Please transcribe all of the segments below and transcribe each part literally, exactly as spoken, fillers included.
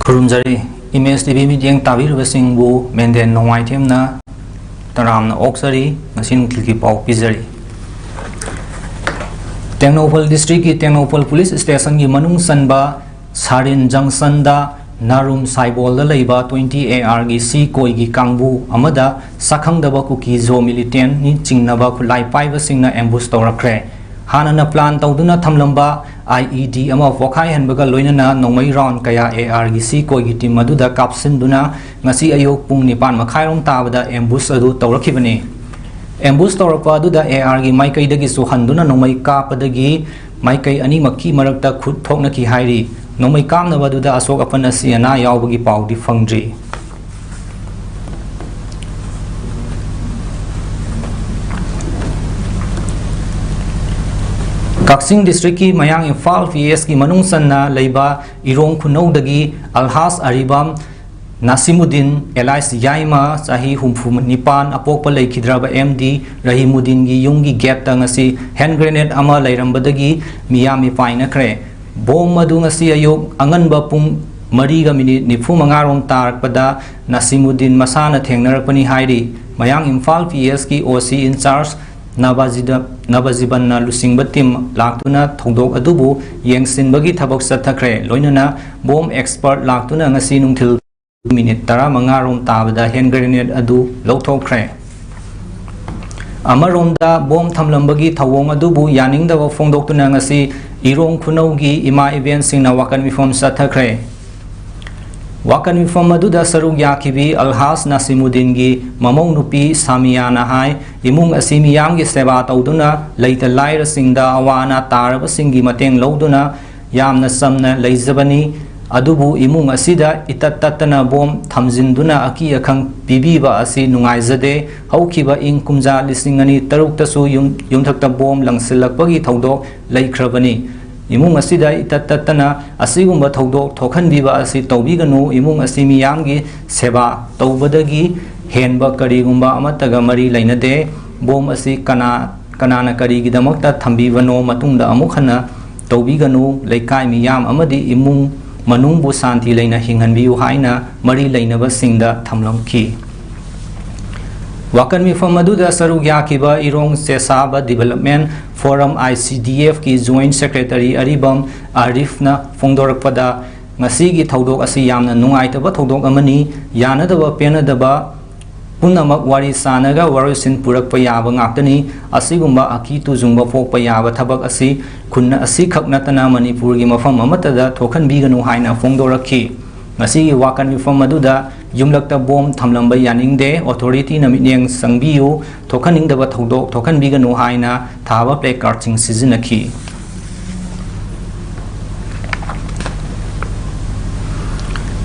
ꯈꯨꯔꯨꯝꯖꯔꯤ꯫ Image T V ꯃꯤꯠꯌꯦꯡ ꯇꯥꯕꯤꯔꯤꯕꯁꯤꯡꯕꯨ ꯃꯦꯟꯗꯦꯟ ꯅꯣꯡꯃꯥꯏꯊꯦꯝꯅ ꯇꯔꯥꯝꯅ ꯑꯣꯛꯆꯔꯤ꯫ ꯉꯁꯤ ꯅꯨꯡꯊꯤꯜꯒꯤ ꯄꯥꯎ ꯄꯤꯖꯔꯤ꯫ ꯇꯦꯡꯅꯧꯄꯜ ꯗꯤꯁꯇ꯭ꯔꯤꯛꯀꯤ ꯇꯦꯡꯅꯧꯄꯜ ꯄꯨꯂꯤꯁ ꯁ꯭ꯇꯦꯁꯟꯒꯤ ꯃꯅꯨꯡ ꯆꯟꯕ ꯁꯥꯔꯤꯟ ꯖꯪꯁꯟꯗ ꯅꯥꯔꯨꯝ ꯁꯥꯏꯕꯣꯜꯗ ꯂꯩꯕ ꯇ꯭ꯋꯦꯟꯇꯤ ꯑꯦ ꯑꯥꯔꯒꯤ ꯁꯤ ꯀꯣꯏꯒꯤ ꯀꯥꯡꯕꯨ ꯑꯃꯗ ꯁꯛꯈꯪꯗꯕ ꯀꯨꯀꯤ ꯖꯣ ꯃꯤꯂꯤꯇꯦꯟꯠꯅꯤ ꯆꯤꯡꯅꯕ ꯈꯨꯠꯂꯥꯏ ꯄꯥꯏꯕꯁꯤꯡꯅ ꯑꯦꯝꯕꯨꯁ ꯇꯧꯔꯛꯈ꯭ꯔꯦ꯫ ꯍꯥꯟꯅꯅ ꯄ꯭ꯂꯥꯟ ꯇꯧꯗꯨꯅ ꯊꯝꯂꯝꯕ ꯑꯥꯏ ꯏ ꯗꯤ ꯑꯃ ꯄꯣꯈꯥꯏꯍꯟꯕꯒ ꯂꯣꯏꯅꯅ ꯅꯣꯡꯃꯩ ꯔꯥꯎꯟ ꯀꯌꯥ ꯑꯦ ꯑꯥꯔꯒꯤ ꯁꯤ ꯀꯣꯏꯒꯤ ꯇꯤꯝ ꯑꯗꯨꯗ ꯀꯥꯞꯁꯤꯟꯗꯨꯅ ꯉꯁꯤ ꯑꯌꯨꯛ ꯄꯨꯡ ꯅꯤꯄꯥꯟ ꯃꯈꯥꯏꯔꯣꯝ ꯇꯥꯕꯗ ꯑꯦꯝꯕꯨꯁ ꯑꯗꯨ ꯇꯧꯔꯛꯈꯤꯕꯅꯤ꯫ ꯑꯦꯝꯕꯨꯁ ꯇꯧꯔꯛꯄ ꯑꯗꯨꯗ ꯑꯦ ꯑꯥꯔꯒꯤ ꯃꯥꯏꯀꯩꯗꯒꯤꯁꯨ ꯍꯟꯗꯨꯅ ꯅꯣꯡꯃꯩ ꯀꯥꯞꯄꯗꯒꯤ ꯃꯥꯏꯀꯩ ꯑꯅꯤꯃꯛꯀꯤ ꯃꯔꯛꯇ ꯈꯨꯠ ꯊꯣꯛꯅꯈꯤ ꯍꯥꯏꯔꯤ꯫ ꯅꯣꯡꯃꯩ ꯀꯥꯞꯅꯕ ꯑꯗꯨꯗ ꯑꯁꯣꯛ ꯑꯄꯟ ꯑꯁꯤ ꯑꯅꯥ ꯌꯥꯎꯕꯒꯤ ꯄꯥꯎꯗꯤ ꯐꯪꯗ꯭ꯔꯤ꯫ ꯀꯛꯆꯤꯡ ꯗꯤꯁꯇ꯭ꯔꯤꯛꯀꯤ ꯃꯌꯥꯡ ꯏꯝꯐꯥꯜ ꯄꯤ ꯑꯦꯁꯀꯤ ꯃꯅꯨꯡ ꯆꯟꯅ ꯂꯩꯕ ꯏꯔꯣꯡ ꯈꯨꯅꯧꯗꯒꯤ ꯑꯜꯍꯥꯖ ꯑꯔꯤꯕꯝ ꯅꯥꯁꯤꯃꯨꯗꯤꯟ ꯑꯦꯂꯥꯏꯁ ꯌꯥꯏꯃ, ꯆꯍꯤ ꯍꯨꯝꯐꯨ ꯅꯤꯄꯥꯟ, ꯑꯄꯣꯛꯄ ꯂꯩꯈꯤꯗ꯭ꯔꯕ ꯑꯦꯝ ꯗꯤ ꯔꯍꯤꯃꯨꯗꯤꯟꯒꯤ ꯌꯨꯝꯒꯤ ꯒꯦꯠꯇ ꯉꯁꯤ ꯍꯦꯟ ꯒ꯭ꯔꯦꯅꯦꯗ ꯑꯃ ꯂꯩꯔꯝꯕꯗꯒꯤ ꯃꯤꯌꯥꯝ ꯃꯤꯄꯥꯏꯅꯈ꯭ꯔꯦ꯫ ꯕꯣꯝ ꯑꯗꯨ ꯉꯁꯤ ꯑꯌꯨꯛ ꯑꯉꯟꯕ ꯄꯨꯡ ꯃꯔꯤꯒ ꯃꯤꯅꯤꯠ ꯅꯤꯐꯨ ꯃꯉꯥꯔꯣꯝ ꯇꯥꯔꯛꯄꯗ ꯅꯥꯁꯤꯃꯨꯗꯤꯟ ꯃꯁꯥꯅ ꯊꯦꯡꯅꯔꯛꯄꯅꯤ ꯍꯥꯏꯔꯤ꯫ ꯃꯌꯥꯡ ꯏꯝꯐꯥꯜ ꯄꯤ ꯑꯦꯁꯀꯤ ꯑꯣ ꯁꯤ ꯏꯟꯆꯥꯔꯖ ꯅꯕꯥꯖꯤꯗ-, ꯅꯕꯖꯤꯕꯟꯅ ꯂꯨꯆꯤꯡꯕ ꯇꯤꯝ ꯂꯥꯛꯇꯨꯅ ꯊꯧꯗꯣꯛ ꯑꯗꯨꯕꯨ ꯌꯦꯡꯁꯤꯟꯕꯒꯤ ꯊꯕꯛ ꯆꯠꯊꯈ꯭ꯔꯦ꯫ ꯂꯣꯏꯅꯅ ꯕꯣꯝ ꯑꯦꯛꯁꯄꯔꯠ ꯂꯥꯛꯇꯨꯅ ꯉꯁꯤ ꯅꯨꯡꯊꯤꯜ ꯃꯤꯅꯤꯠ ꯇꯔꯥꯃꯉꯥꯔꯣꯝ ꯇꯥꯕꯗ ꯍꯦꯟ ꯒ꯭ꯔꯦꯅꯦꯗ ꯑꯗꯨ ꯂꯧꯊꯣꯛꯈ꯭ꯔꯦ꯫ ꯑꯃꯔꯣꯝꯗ ꯕꯣꯝ ꯊꯝꯂꯝꯕꯒꯤ ꯊꯧꯑꯣꯡ ꯑꯗꯨꯕꯨ ꯌꯥꯅꯤꯡꯗꯕ ꯐꯣꯡꯗꯣꯛꯇꯨꯅ ꯉꯁꯤ ꯏꯔꯣꯡ ꯈꯨꯅꯧꯒꯤ ꯏꯃꯥ ꯏꯕꯦꯟꯁꯤꯡꯅ ꯋꯥꯀꯠ ꯃꯤꯐꯝ ꯆꯠꯊꯈ꯭ꯔꯦ꯫ ꯋꯥꯀꯠ ꯃꯤꯐꯝ ꯑꯗꯨꯗ ꯁꯔꯨꯛ ꯌꯥꯈꯤꯕꯤ ꯑꯜꯍꯥꯖ ꯅꯥꯁꯤꯃꯨꯗꯤꯟꯒꯤ ꯃꯃꯧ ꯅꯨꯄꯤ ꯁꯥꯃꯤꯌꯥꯅ ꯍꯥꯏ, ꯏꯃꯨꯡ ꯑꯁꯤ ꯃꯤꯌꯥꯝꯒꯤ ꯁꯦꯕꯥ ꯇꯧꯗꯨꯅ ꯂꯩꯇ ꯂꯥꯏꯔꯁꯤꯡꯗ ꯑꯋꯥ ꯑꯅꯥ ꯇꯥꯔꯕꯁꯤꯡꯒꯤ ꯃꯇꯦꯡ ꯂꯧꯗꯨꯅ ꯌꯥꯝꯅ ꯆꯝꯅ ꯂꯩꯖꯕꯅꯤ꯫ ꯑꯗꯨꯕꯨ ꯏꯃꯨꯡ ꯑꯁꯤꯗ ꯏꯇꯠ ꯇꯠꯇꯅ ꯕꯣꯝ ꯊꯝꯖꯤꯟꯗꯨꯅ ꯑꯀꯤ ꯑꯈꯪ ꯄꯤꯕꯤꯕ ꯑꯁꯤ ꯅꯨꯡꯉꯥꯏꯖꯗꯦ꯫ ꯍꯧꯈꯤꯕ ꯏꯪ ꯀꯨꯝꯖꯥ ꯂꯤꯁꯤꯡ ꯑꯅꯤ ꯇꯔꯨꯛꯇꯁꯨ ꯌꯨꯝ, ꯌꯨꯝꯊꯛꯇ ꯕꯣꯝ ꯂꯪꯁꯤꯜꯂꯛꯄꯒꯤ ꯊꯧꯗꯣꯛ ꯂꯩꯈ꯭ꯔꯕꯅꯤ꯫ ꯏꯃꯨꯡ ꯑꯁꯤꯗ ꯏꯇꯠ ꯇꯠꯇꯅ ꯑꯁꯤꯒꯨꯝꯕ ꯊꯧꯗꯣꯛ ꯊꯣꯛꯍꯟꯕꯤꯕ ꯑꯁꯤ ꯇꯧꯕꯤꯒꯅꯨ꯫ ꯏꯃꯨꯡ ꯑꯁꯤ ꯃꯤꯌꯥꯝꯒꯤ ꯁꯦꯕꯥ ꯇꯧꯕꯗꯒꯤ ꯍꯦꯟꯕ ꯀꯔꯤꯒꯨꯝꯕ ꯑꯃꯠꯇꯒ ꯃꯔꯤ ꯂꯩꯅꯗꯦ꯫ ꯕꯣꯝ ꯑꯁꯤ ꯀꯅꯥ, ꯀꯅꯥꯅ ꯀꯔꯤꯒꯤꯗꯃꯛꯇ ꯊꯝꯕꯤꯕꯅꯣ ꯃꯇꯨꯡꯗ ꯑꯃꯨꯛ ꯍꯟꯅ ꯇꯧꯕꯤꯒꯅꯨ꯫ ꯂꯩꯀꯥꯏ ꯃꯤꯌꯥꯝ ꯑꯃꯗꯤ ꯏꯃꯨꯡ ꯃꯅꯨꯡꯕꯨ ꯁꯥꯟꯇꯤ ꯂꯩꯅ ꯍꯤꯡꯍꯟꯕꯤꯌꯨ ꯍꯥꯏꯅ ꯃꯔꯤ ꯂꯩꯅꯕꯁꯤꯡꯗ ꯊꯝꯂꯝꯈꯤ꯫ ꯋꯥꯀꯟ ꯃꯤꯐꯝ ꯑꯗꯨꯗ ꯁꯔꯨꯛ ꯌꯥꯈꯤꯕ ꯏꯔꯣꯡ ꯆꯦꯁꯥꯕ Development Forum, I C D F ꯀꯤ Joint Secretary ꯑꯔꯤꯕꯝ ꯑꯥꯔꯤꯐꯅ ꯐꯣꯡꯗꯣꯔꯛꯄꯗ, ꯉꯁꯤꯒꯤ ꯊꯧꯗꯣꯛ ꯑꯁꯤ ꯌꯥꯝꯅ ꯅꯨꯡꯉꯥꯏꯇꯕ ꯊꯧꯗꯣꯛ ꯑꯃꯅꯤ꯫ ꯌꯥꯅꯗꯕ ꯄꯦꯟꯅꯗꯕ ꯄꯨꯝꯅꯃꯛ ꯋꯥꯔꯤ ꯁꯥꯅꯒ ꯋꯥꯔꯣꯏꯁꯤꯟ ꯄꯨꯔꯛꯄ ꯌꯥꯕ ꯉꯥꯛꯇꯅꯤ꯫ ꯑꯁꯤꯒꯨꯝꯕ ꯑꯀꯤ ꯇꯨꯖꯨꯡꯕ ꯄꯣꯛꯄ ꯌꯥꯕ ꯊꯕꯛ ꯑꯁꯤ ꯈꯨꯟ ꯑꯁꯤꯈꯛ ꯅꯠꯇꯅ ꯃꯅꯤꯄꯨꯔꯒꯤ ꯃꯐꯝ ꯑꯃꯠꯇꯗ ꯊꯣꯛꯍꯟꯕꯤꯒꯅꯨ ꯍꯥꯏꯅ ꯐꯣꯡꯗꯣꯔꯛꯈꯤ꯫ ꯉꯁꯤꯒꯤ ꯋꯥꯀꯟ ꯃꯤꯐꯝ ꯑꯗꯨꯗ ꯌꯨꯝꯂꯛꯇ ꯕꯣꯝ ꯊꯝꯂꯝꯕ ꯌꯥꯅꯤꯡꯗꯦ, authority ꯅ ꯃꯤꯠꯌꯦꯡ ꯆꯪꯕꯤꯌꯨ, ꯊꯣꯛꯍꯟꯅꯤꯡꯗꯕ ꯊꯧꯗꯣꯛ ꯊꯣꯛꯍꯟꯕꯤꯒꯅꯨ ꯍꯥꯏꯅ ꯊꯥꯕ placard ꯁꯤꯡ ꯁꯤꯖꯤꯟꯅꯈꯤ꯫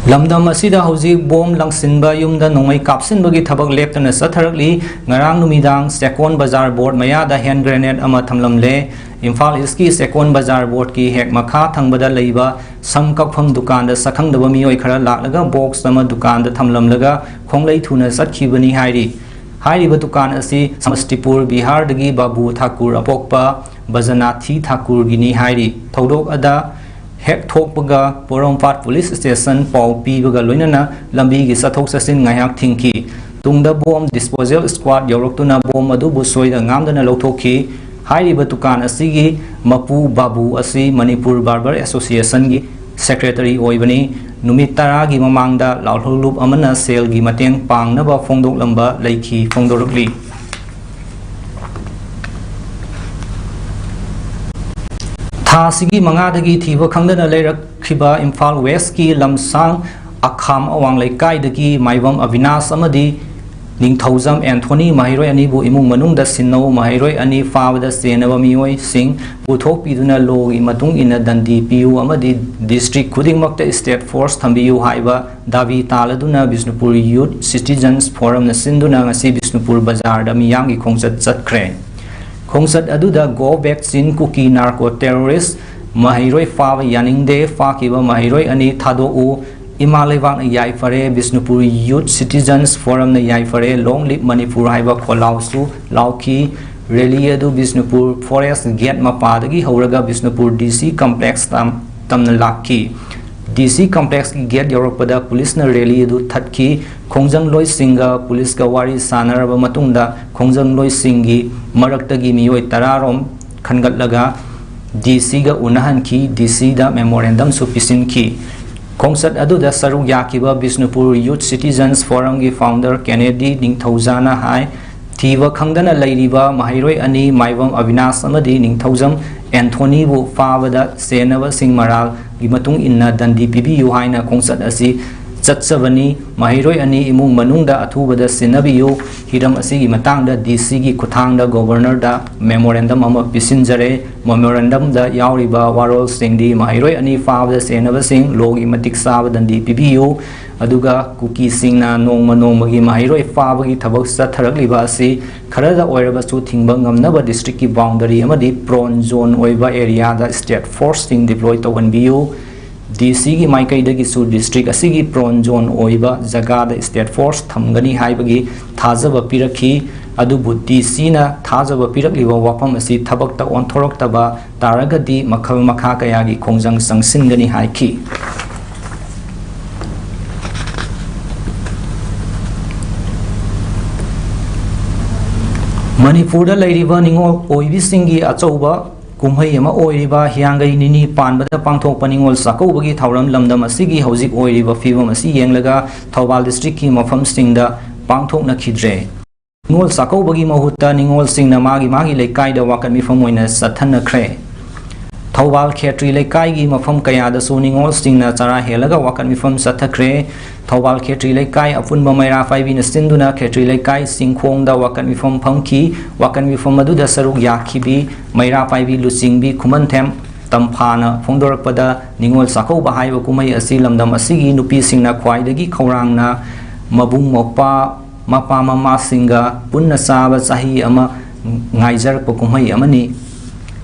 ꯂꯝꯗꯝ ꯑꯁꯤꯗ ꯍꯧꯖꯤꯛ ꯕꯣꯝ ꯂꯪꯁꯤꯟꯕ, ꯌꯨꯝꯗ ꯅꯣꯡꯃꯩ ꯀꯥꯞꯁꯤꯟꯕꯒꯤ ꯊꯕꯛ ꯂꯦꯞꯇꯅ ꯆꯠꯊꯔꯛꯂꯤ꯫ ꯉꯔꯥꯡ ꯅꯨꯃꯤꯗꯥꯡ ꯆꯦꯛꯀꯣꯟ ꯕꯖꯥꯔ ꯕꯣꯔꯗ ꯃꯌꯥꯗ hand grenade ꯑꯃ ꯊꯝꯂꯝꯂꯦ꯫ ꯏꯝꯐꯥꯜ ꯏꯁꯀꯤ ꯆꯦꯛꯀꯣꯟ ꯕꯖꯥꯔ ꯕꯣꯔꯗꯀꯤ ꯍꯦꯛ ꯃꯈꯥ ꯊꯪꯕꯗ ꯂꯩꯕ ꯁꯝ ꯀꯛꯐꯝ ꯗꯨꯀꯥꯟꯗ ꯁꯛꯈꯪꯗꯕ ꯃꯤꯑꯣꯏ ꯈꯔ ꯂꯥꯛꯂꯒ box ꯑꯃ ꯗꯨꯀꯥꯟꯗ ꯊꯝꯂꯝꯂꯒ ꯈꯣꯡꯂꯩ ꯊꯨꯅ ꯆꯠꯈꯤꯕꯅꯤ ꯍꯥꯏꯔꯤ꯫ ꯍꯥꯏꯔꯤꯕ ꯗꯨꯀꯥꯟ ꯑꯁꯤ ꯁꯃꯁꯇꯤꯄꯨꯔ, ꯕꯤꯍꯥꯔꯗꯒꯤ ꯕꯥꯕꯨ ꯊꯥꯀꯨꯔ ꯑꯄꯣꯛꯄ ꯕꯖꯅꯥꯊꯤ ꯊꯥꯀꯨꯔꯒꯤꯅꯤ ꯍꯥꯏꯔꯤ꯫ ꯊꯧꯗꯣꯛ ꯑꯗ ꯍꯦꯛ ꯊꯣꯛꯄꯒ ꯄꯣꯔꯣꯝꯄꯥꯠ ꯄꯨꯂꯤꯁ ꯁ꯭ꯇꯦꯁꯟ ꯄꯥꯎ ꯄꯤꯕꯒ ꯂꯣꯏꯅꯅ ꯂꯝꯕꯤꯒꯤ ꯆꯠꯊꯣꯛ ꯆꯠꯁꯤꯟ ꯉꯥꯏꯍꯥꯛ ꯊꯤꯡꯈꯤ꯫ ꯇꯨꯡꯗ ꯕꯣꯝ ꯗꯤꯁꯄꯣꯖꯦꯜ ꯁ꯭ꯀ꯭ꯋꯥꯗ ꯌꯧꯔꯛꯇꯨꯅ ꯕꯣꯝ ꯑꯗꯨꯕꯨ ꯁꯣꯏꯗ ꯉꯥꯝꯗꯅ ꯂꯧꯊꯣꯛꯈꯤ꯫ ꯍꯥꯏꯔꯤꯕ ꯗꯨꯀꯥꯟ ꯑꯁꯤꯒꯤ ꯃꯄꯨ ꯕꯥꯕꯨ ꯑꯁꯤ ꯃꯅꯤꯄꯨꯔ ꯕꯥꯔꯕꯔ ꯑꯦꯁꯣꯁꯤꯌꯦꯁꯟꯒꯤ ꯁꯦꯀ꯭ꯔꯦꯇꯔꯤ ꯑꯣꯏꯕꯅꯤ꯫ ꯅꯨꯃꯤꯠ ꯇꯔꯥꯒꯤ ꯃꯃꯥꯡꯗ ꯂꯥꯜꯍꯧꯂꯨꯞ ꯑꯃꯅ ꯁꯦꯜꯒꯤ ꯃꯇꯦꯡ ꯄꯥꯡꯅꯕ ꯐꯣꯡꯗꯣꯛꯂꯝꯕ ꯂꯩꯈꯤ ꯐꯣꯡꯗꯣꯔꯛꯂꯤ꯫ ꯊꯥ ꯑꯁꯤꯒꯤ ꯃꯉꯥꯗꯒꯤ ꯊꯤꯕ ꯈꯪꯗꯅ ꯂꯩꯔꯛꯈꯤꯕ ꯏꯝꯐꯥꯜ ꯋꯦꯁꯀꯤ ꯂꯝꯁꯥꯡ ꯑꯈꯥꯝ ꯑꯋꯥꯡ ꯂꯩꯀꯥꯏꯗꯒꯤ ꯃꯥꯏꯕꯝ ꯑꯕꯤꯅꯥꯁ ꯑꯃꯗꯤ ꯅꯤꯡꯊꯧꯖꯝ ꯑꯦꯟꯊꯣꯅꯤ ꯃꯍꯩꯔꯣꯏ ꯑꯅꯤꯕꯨ ꯏꯃꯨꯡ ꯃꯅꯨꯡꯗ ꯁꯤꯟꯅꯧ, ꯃꯍꯩꯔꯣꯏ ꯑꯅꯤ ꯐꯥꯕꯗ ꯆꯦꯟꯅꯕ ꯃꯤꯑꯣꯏꯁꯤꯡ ꯄꯨꯊꯣꯛꯄꯤꯗꯨꯅ ꯂꯣꯒꯤ ꯃꯇꯨꯡ ꯏꯟꯅ ꯗꯟꯗꯤ ꯄꯤꯌꯨ ꯑꯃꯗꯤ ꯗꯤꯁꯇ꯭ꯔꯤꯛ ꯈꯨꯗꯤꯡꯃꯛꯇ ꯁ꯭ꯇꯦꯠ ꯐꯣꯔꯁ ꯊꯝꯕꯤꯌꯨ ꯍꯥꯏꯕ ꯗꯥꯕꯤ ꯇꯥꯂꯗꯨꯅ ꯕꯤꯁꯅꯨꯄꯨꯔ ꯌꯨꯠ ꯁꯤꯇꯤꯖꯟꯁ ꯐꯣꯔꯝꯅ ꯁꯤꯟꯗꯨꯅ ꯉꯁꯤ ꯕꯤꯁꯅꯨꯄꯨꯔ ꯕꯖꯥꯔꯗ ꯃꯤꯌꯥꯝꯒꯤ ꯈꯣꯡꯆꯠ ꯆꯠꯈ꯭ꯔꯦ꯫ ꯈꯣꯡꯆꯠ ꯑꯗꯨꯗ Go Back Chin, ꯀꯨꯀꯤ ꯅꯥꯔꯀꯣ ꯇꯦꯔꯣꯔꯤꯁ, ꯃꯍꯩꯔꯣꯏ ꯐꯥꯕ ꯌꯥꯅꯤꯡꯗꯦ, ꯐꯥꯈꯤꯕ ꯃꯍꯩꯔꯣꯏ ꯑꯅꯤ ꯊꯥꯗꯣꯛꯎ, ꯏꯃꯥ ꯂꯩꯕꯥꯛꯅ ꯌꯥꯏꯐꯔꯦ, ꯕꯤꯁꯅꯨꯄꯨꯔ ꯌꯨꯠ ꯁꯤꯇꯤꯖꯟꯁ ꯐꯣꯔꯝꯅ ꯌꯥꯏꯐꯔꯦ, Long Live Manipur ꯍꯥꯏꯕ ꯈꯣꯜꯂꯥꯎꯁꯨ ꯂꯥꯎꯈꯤ꯫ ꯔꯦꯂꯤ ꯑꯗꯨ ꯕꯤꯁꯅꯨꯄꯨꯔ ꯐꯣꯔꯦꯁ ꯒꯦꯠ ꯃꯄꯥꯗꯒꯤ ꯍꯧꯔꯒ ꯕꯤꯁꯅꯨꯄꯨꯔ ꯗꯤ ꯁꯤ ꯀꯝꯄ꯭ꯂꯦꯛꯁ ꯇꯝ-, ꯇꯝꯅ ꯂꯥꯛꯈꯤ꯫ ꯗꯤ ꯁꯤ ꯀꯝꯄ꯭ꯂꯦꯛꯁꯀꯤ ꯒꯦꯠ ꯌꯧꯔꯛꯄꯗ ꯄꯨꯂꯤꯁꯅ ꯔꯦꯂꯤ ꯑꯗꯨ ꯊꯠꯈꯤ꯫ ꯈꯣꯡꯖꯪꯂꯣꯏꯁꯤꯡꯒ ꯄꯨꯂꯤꯁꯀ ꯋꯥꯔꯤ ꯁꯥꯟꯅꯔꯕ ꯃꯇꯨꯡꯗ ꯈꯣꯡꯖꯪꯂꯣꯏꯁꯤꯡꯒꯤ ꯃꯔꯛꯇꯒꯤ ꯃꯤꯑꯣꯏ ꯇꯔꯥꯔꯣꯝ ꯈꯟꯒꯠꯂꯒ ꯗꯤ ꯁꯤꯒ ꯎꯅꯍꯟꯈꯤ꯫ ꯗꯤ ꯁꯤꯗ ꯃꯦꯃꯣꯔꯦꯟꯗꯝꯁꯨ ꯄꯤꯁꯤꯟꯈꯤ꯫ ꯈꯣꯡꯆꯠ ꯑꯗꯨꯗ ꯁꯔꯨꯛ ꯌꯥꯈꯤꯕ ꯕꯤꯁꯅꯨꯄꯨꯔ ꯌꯨꯠ ꯁꯤꯇꯤꯖꯟꯁ ꯐꯣꯔꯝꯒꯤ ꯐꯥꯎꯟꯗꯔ ꯀꯦꯅꯦꯗꯤ ꯅꯤꯡꯊꯧꯖꯥꯅ ꯍꯥꯏ, ꯊꯤꯕ ꯈꯪꯗꯅ ꯂꯩꯔꯤꯕ ꯃꯍꯩꯔꯣꯏ ꯑꯅꯤ ꯃꯥꯏꯕꯝ ꯑꯕꯤꯅꯥꯁ ꯑꯃꯗꯤ ꯅꯤꯡꯊꯧꯖꯝ ꯑꯦꯟꯊꯣꯅꯤꯕꯨ ꯐꯥꯕꯗ ꯁꯦꯟꯅꯕꯁꯤꯡ ꯃꯔꯥꯜꯒꯤ ꯃꯇꯨꯡ ꯏꯟꯅ ꯗꯟꯗꯤ ꯄꯤꯕꯤꯌꯨ ꯍꯥꯏꯅ ꯈꯣꯡꯆꯠ ꯑꯁꯤ ꯆꯠꯆꯕꯅꯤ꯫ ꯃꯍꯩꯔꯣꯏ ꯑꯅꯤ ꯏꯃꯨꯡ ꯃꯅꯨꯡꯗ ꯑꯊꯨꯕꯗ ꯁꯤꯟꯅꯕꯤꯌꯨ꯫ ꯍꯤꯔꯝ ꯑꯁꯤꯒꯤ ꯃꯇꯥꯡꯗ ꯗꯤ ꯁꯤꯒꯤ ꯈꯨꯠꯊꯥꯡꯗ ꯒꯣꯕꯔꯅꯔꯗ ꯃꯦꯃꯣꯔꯦꯟꯗꯝ ꯑꯃ ꯄꯤꯁꯤꯟꯖꯔꯦ꯫ ꯃꯦꯃꯣꯔꯦꯟꯗꯝꯗ ꯌꯥꯎꯔꯤꯕ ꯋꯥꯔꯣꯜꯁꯤꯡꯗꯤ ꯃꯍꯩꯔꯣꯏ ꯑꯅꯤ ꯐꯥꯕꯗ ꯁꯦꯟꯅꯕꯁꯤꯡ ꯂꯣꯒꯤ ꯃꯇꯤꯛ ꯆꯥꯕ ꯗꯟꯗꯤ ꯄꯤꯕꯤꯌꯨ, ꯑꯗꯨꯒ ꯀꯨꯀꯤꯁꯤꯡꯅ ꯅꯣꯡꯃ ꯅꯣꯡꯃꯒꯤ ꯃꯍꯩꯔꯣꯏ ꯐꯥꯕꯒꯤ ꯊꯕꯛ ꯆꯠꯊꯔꯛꯂꯤꯕ ꯑꯁꯤ ꯈꯔꯗ ꯑꯣꯏꯔꯕꯁꯨ ꯊꯤꯡꯕ ꯉꯝꯅꯕ ꯗꯤꯁꯇ꯭ꯔꯤꯛꯀꯤ ꯕꯥꯎꯟꯗꯔꯤ ꯑꯃꯗꯤ ꯄ꯭ꯔꯣꯟ ꯖꯣꯟ ꯑꯣꯏꯕ ꯑꯦꯔꯤꯌꯥꯗ ꯁ꯭ꯇꯦꯠ ꯐꯣꯔꯁꯁꯤꯡ ꯗꯤꯄ꯭ꯂꯣꯏ ꯇꯧꯍꯟꯕꯤꯌꯨ꯫ ꯗꯤ ꯁꯤꯒꯤ ꯃꯥꯏꯀꯩꯗꯒꯤꯁꯨ ꯗꯤꯁꯇ꯭ꯔꯤꯛ ꯑꯁꯤꯒꯤ ꯄ꯭ꯔꯣꯟ ꯖꯣꯟ ꯑꯣꯏꯕ ꯖꯒꯥꯗ ꯁ꯭ꯇꯦꯠ ꯐꯣꯔꯁ ꯊꯝꯒꯅꯤ ꯍꯥꯏꯕꯒꯤ ꯊꯥꯖꯕ ꯄꯤꯔꯛꯈꯤ꯫ ꯑꯗꯨꯕꯨ ꯗꯤ ꯁꯤꯅ ꯊꯥꯖꯕ ꯄꯤꯔꯛꯂꯤꯕ ꯋꯥꯐꯝ ꯑꯁꯤ ꯊꯕꯛꯇ ꯑꯣꯟꯊꯣꯔꯛꯇꯕ ꯇꯥꯔꯒꯗꯤ ꯃꯈꯜ ꯃꯈꯥ ꯀꯌꯥꯒꯤ ꯈꯣꯡꯖꯪ ꯆꯪꯁꯤꯟꯒꯅꯤ ꯍꯥꯏꯈꯤ꯫ ꯃꯅꯤꯄꯨꯔꯗ ꯂꯩꯔꯤꯕ ꯅꯤꯉꯣꯜ ꯑꯣꯏꯕꯤꯁꯤꯡꯒꯤ ꯑꯆꯧꯕ ꯀꯨꯝꯍꯩ ꯑꯃ ꯑꯣꯏꯔꯤꯕ ꯍꯤꯌꯥꯡꯒꯩ ꯅꯤꯅꯤ ꯄꯥꯟꯕꯗ ꯄꯥꯡꯊꯣꯛꯄ ꯅꯤꯉꯣꯜ ꯆꯥꯛꯀꯧꯕꯒꯤ ꯊꯧꯔꯝ ꯂꯝꯗꯝ ꯑꯁꯤꯒꯤ ꯍꯧꯖꯤꯛ ꯑꯣꯏꯔꯤꯕ ꯐꯤꯕꯝ ꯑꯁꯤ ꯌꯦꯡꯂꯒ ꯊꯧꯕꯥꯜ ꯗꯤꯁꯇ꯭ꯔꯤꯛꯀꯤ ꯃꯐꯝꯁꯤꯡꯗ ꯄꯥꯡꯊꯣꯛꯅꯈꯤꯗ꯭ꯔꯦ꯫ ꯅꯤꯉꯣꯜ ꯆꯥꯛꯀꯧꯕꯒꯤ ꯃꯍꯨꯠꯇ ꯅꯤꯉꯣꯜꯁꯤꯡꯅ ꯃꯥꯒꯤ ꯃꯥꯒꯤ ꯂꯩꯀꯥꯏꯗ ꯋꯥꯀꯠ ꯃꯤꯐꯝ ꯑꯣꯏꯅ ꯆꯠꯊꯅꯈ꯭ꯔꯦ꯫ ꯊꯧꯕꯥꯜ ꯈꯦꯇ꯭ꯔꯤ ꯂꯩꯀꯥꯏꯒꯤ ꯃꯐꯝ ꯀꯌꯥꯗꯁꯨ ꯅꯤꯉꯣꯜꯁꯤꯡꯅ ꯆꯔꯥ ꯍꯦꯜꯂꯒ ꯋꯥꯀꯠ ꯃꯤꯐꯝ ꯆꯠꯊꯈ꯭ꯔꯦ꯫ ꯊꯧꯕꯥꯜ ꯈꯦꯇ꯭ꯔꯤ ꯂꯩꯀꯥꯏ ꯑꯄꯨꯟꯕ ꯃꯩꯔꯥ ꯄꯥꯏꯕꯤꯅ ꯁꯤꯟꯗꯨꯅ ꯈꯦꯇ꯭ꯔꯤ ꯂꯩꯀꯥꯏ ꯆꯤꯡꯈꯣꯡꯗ ꯋꯥꯀꯠ ꯃꯤꯐꯝ ꯐꯝꯈꯤ꯫ ꯋꯥꯀꯠ ꯃꯤꯐꯝ ꯑꯗꯨꯗ ꯁꯔꯨꯛ ꯌꯥꯈꯤꯕꯤ ꯃꯩꯔꯥ ꯄꯥꯏꯕꯤ ꯂꯨꯆꯤꯡꯕꯤ ꯈꯨꯃꯟꯊꯦꯝ ꯇꯝꯐꯥꯅ ꯐꯣꯡꯗꯣꯔꯛꯄꯗ, ꯅꯤꯉꯣꯜ ꯆꯥꯛꯀꯧꯕ ꯍꯥꯏꯕ ꯀꯨꯝꯍꯩ ꯑꯁꯤ ꯂꯝꯗꯝ ꯑꯁꯤꯒꯤ ꯅꯨꯄꯤꯁꯤꯡꯅ ꯈ꯭ꯋꯥꯏꯗꯒꯤ ꯈꯧꯔꯥꯡꯅ ꯃꯕꯨꯡ ꯃꯧꯄ꯭ꯋꯥ, ꯃꯄꯥ ꯃꯃꯥꯁꯤꯡꯒ ꯄꯨꯟꯅ ꯆꯥꯕ ꯆꯍꯤ ꯑꯃ ꯉꯥꯏꯖꯔꯛꯄ ꯀꯨꯝꯍꯩ ꯑꯃꯅꯤ꯫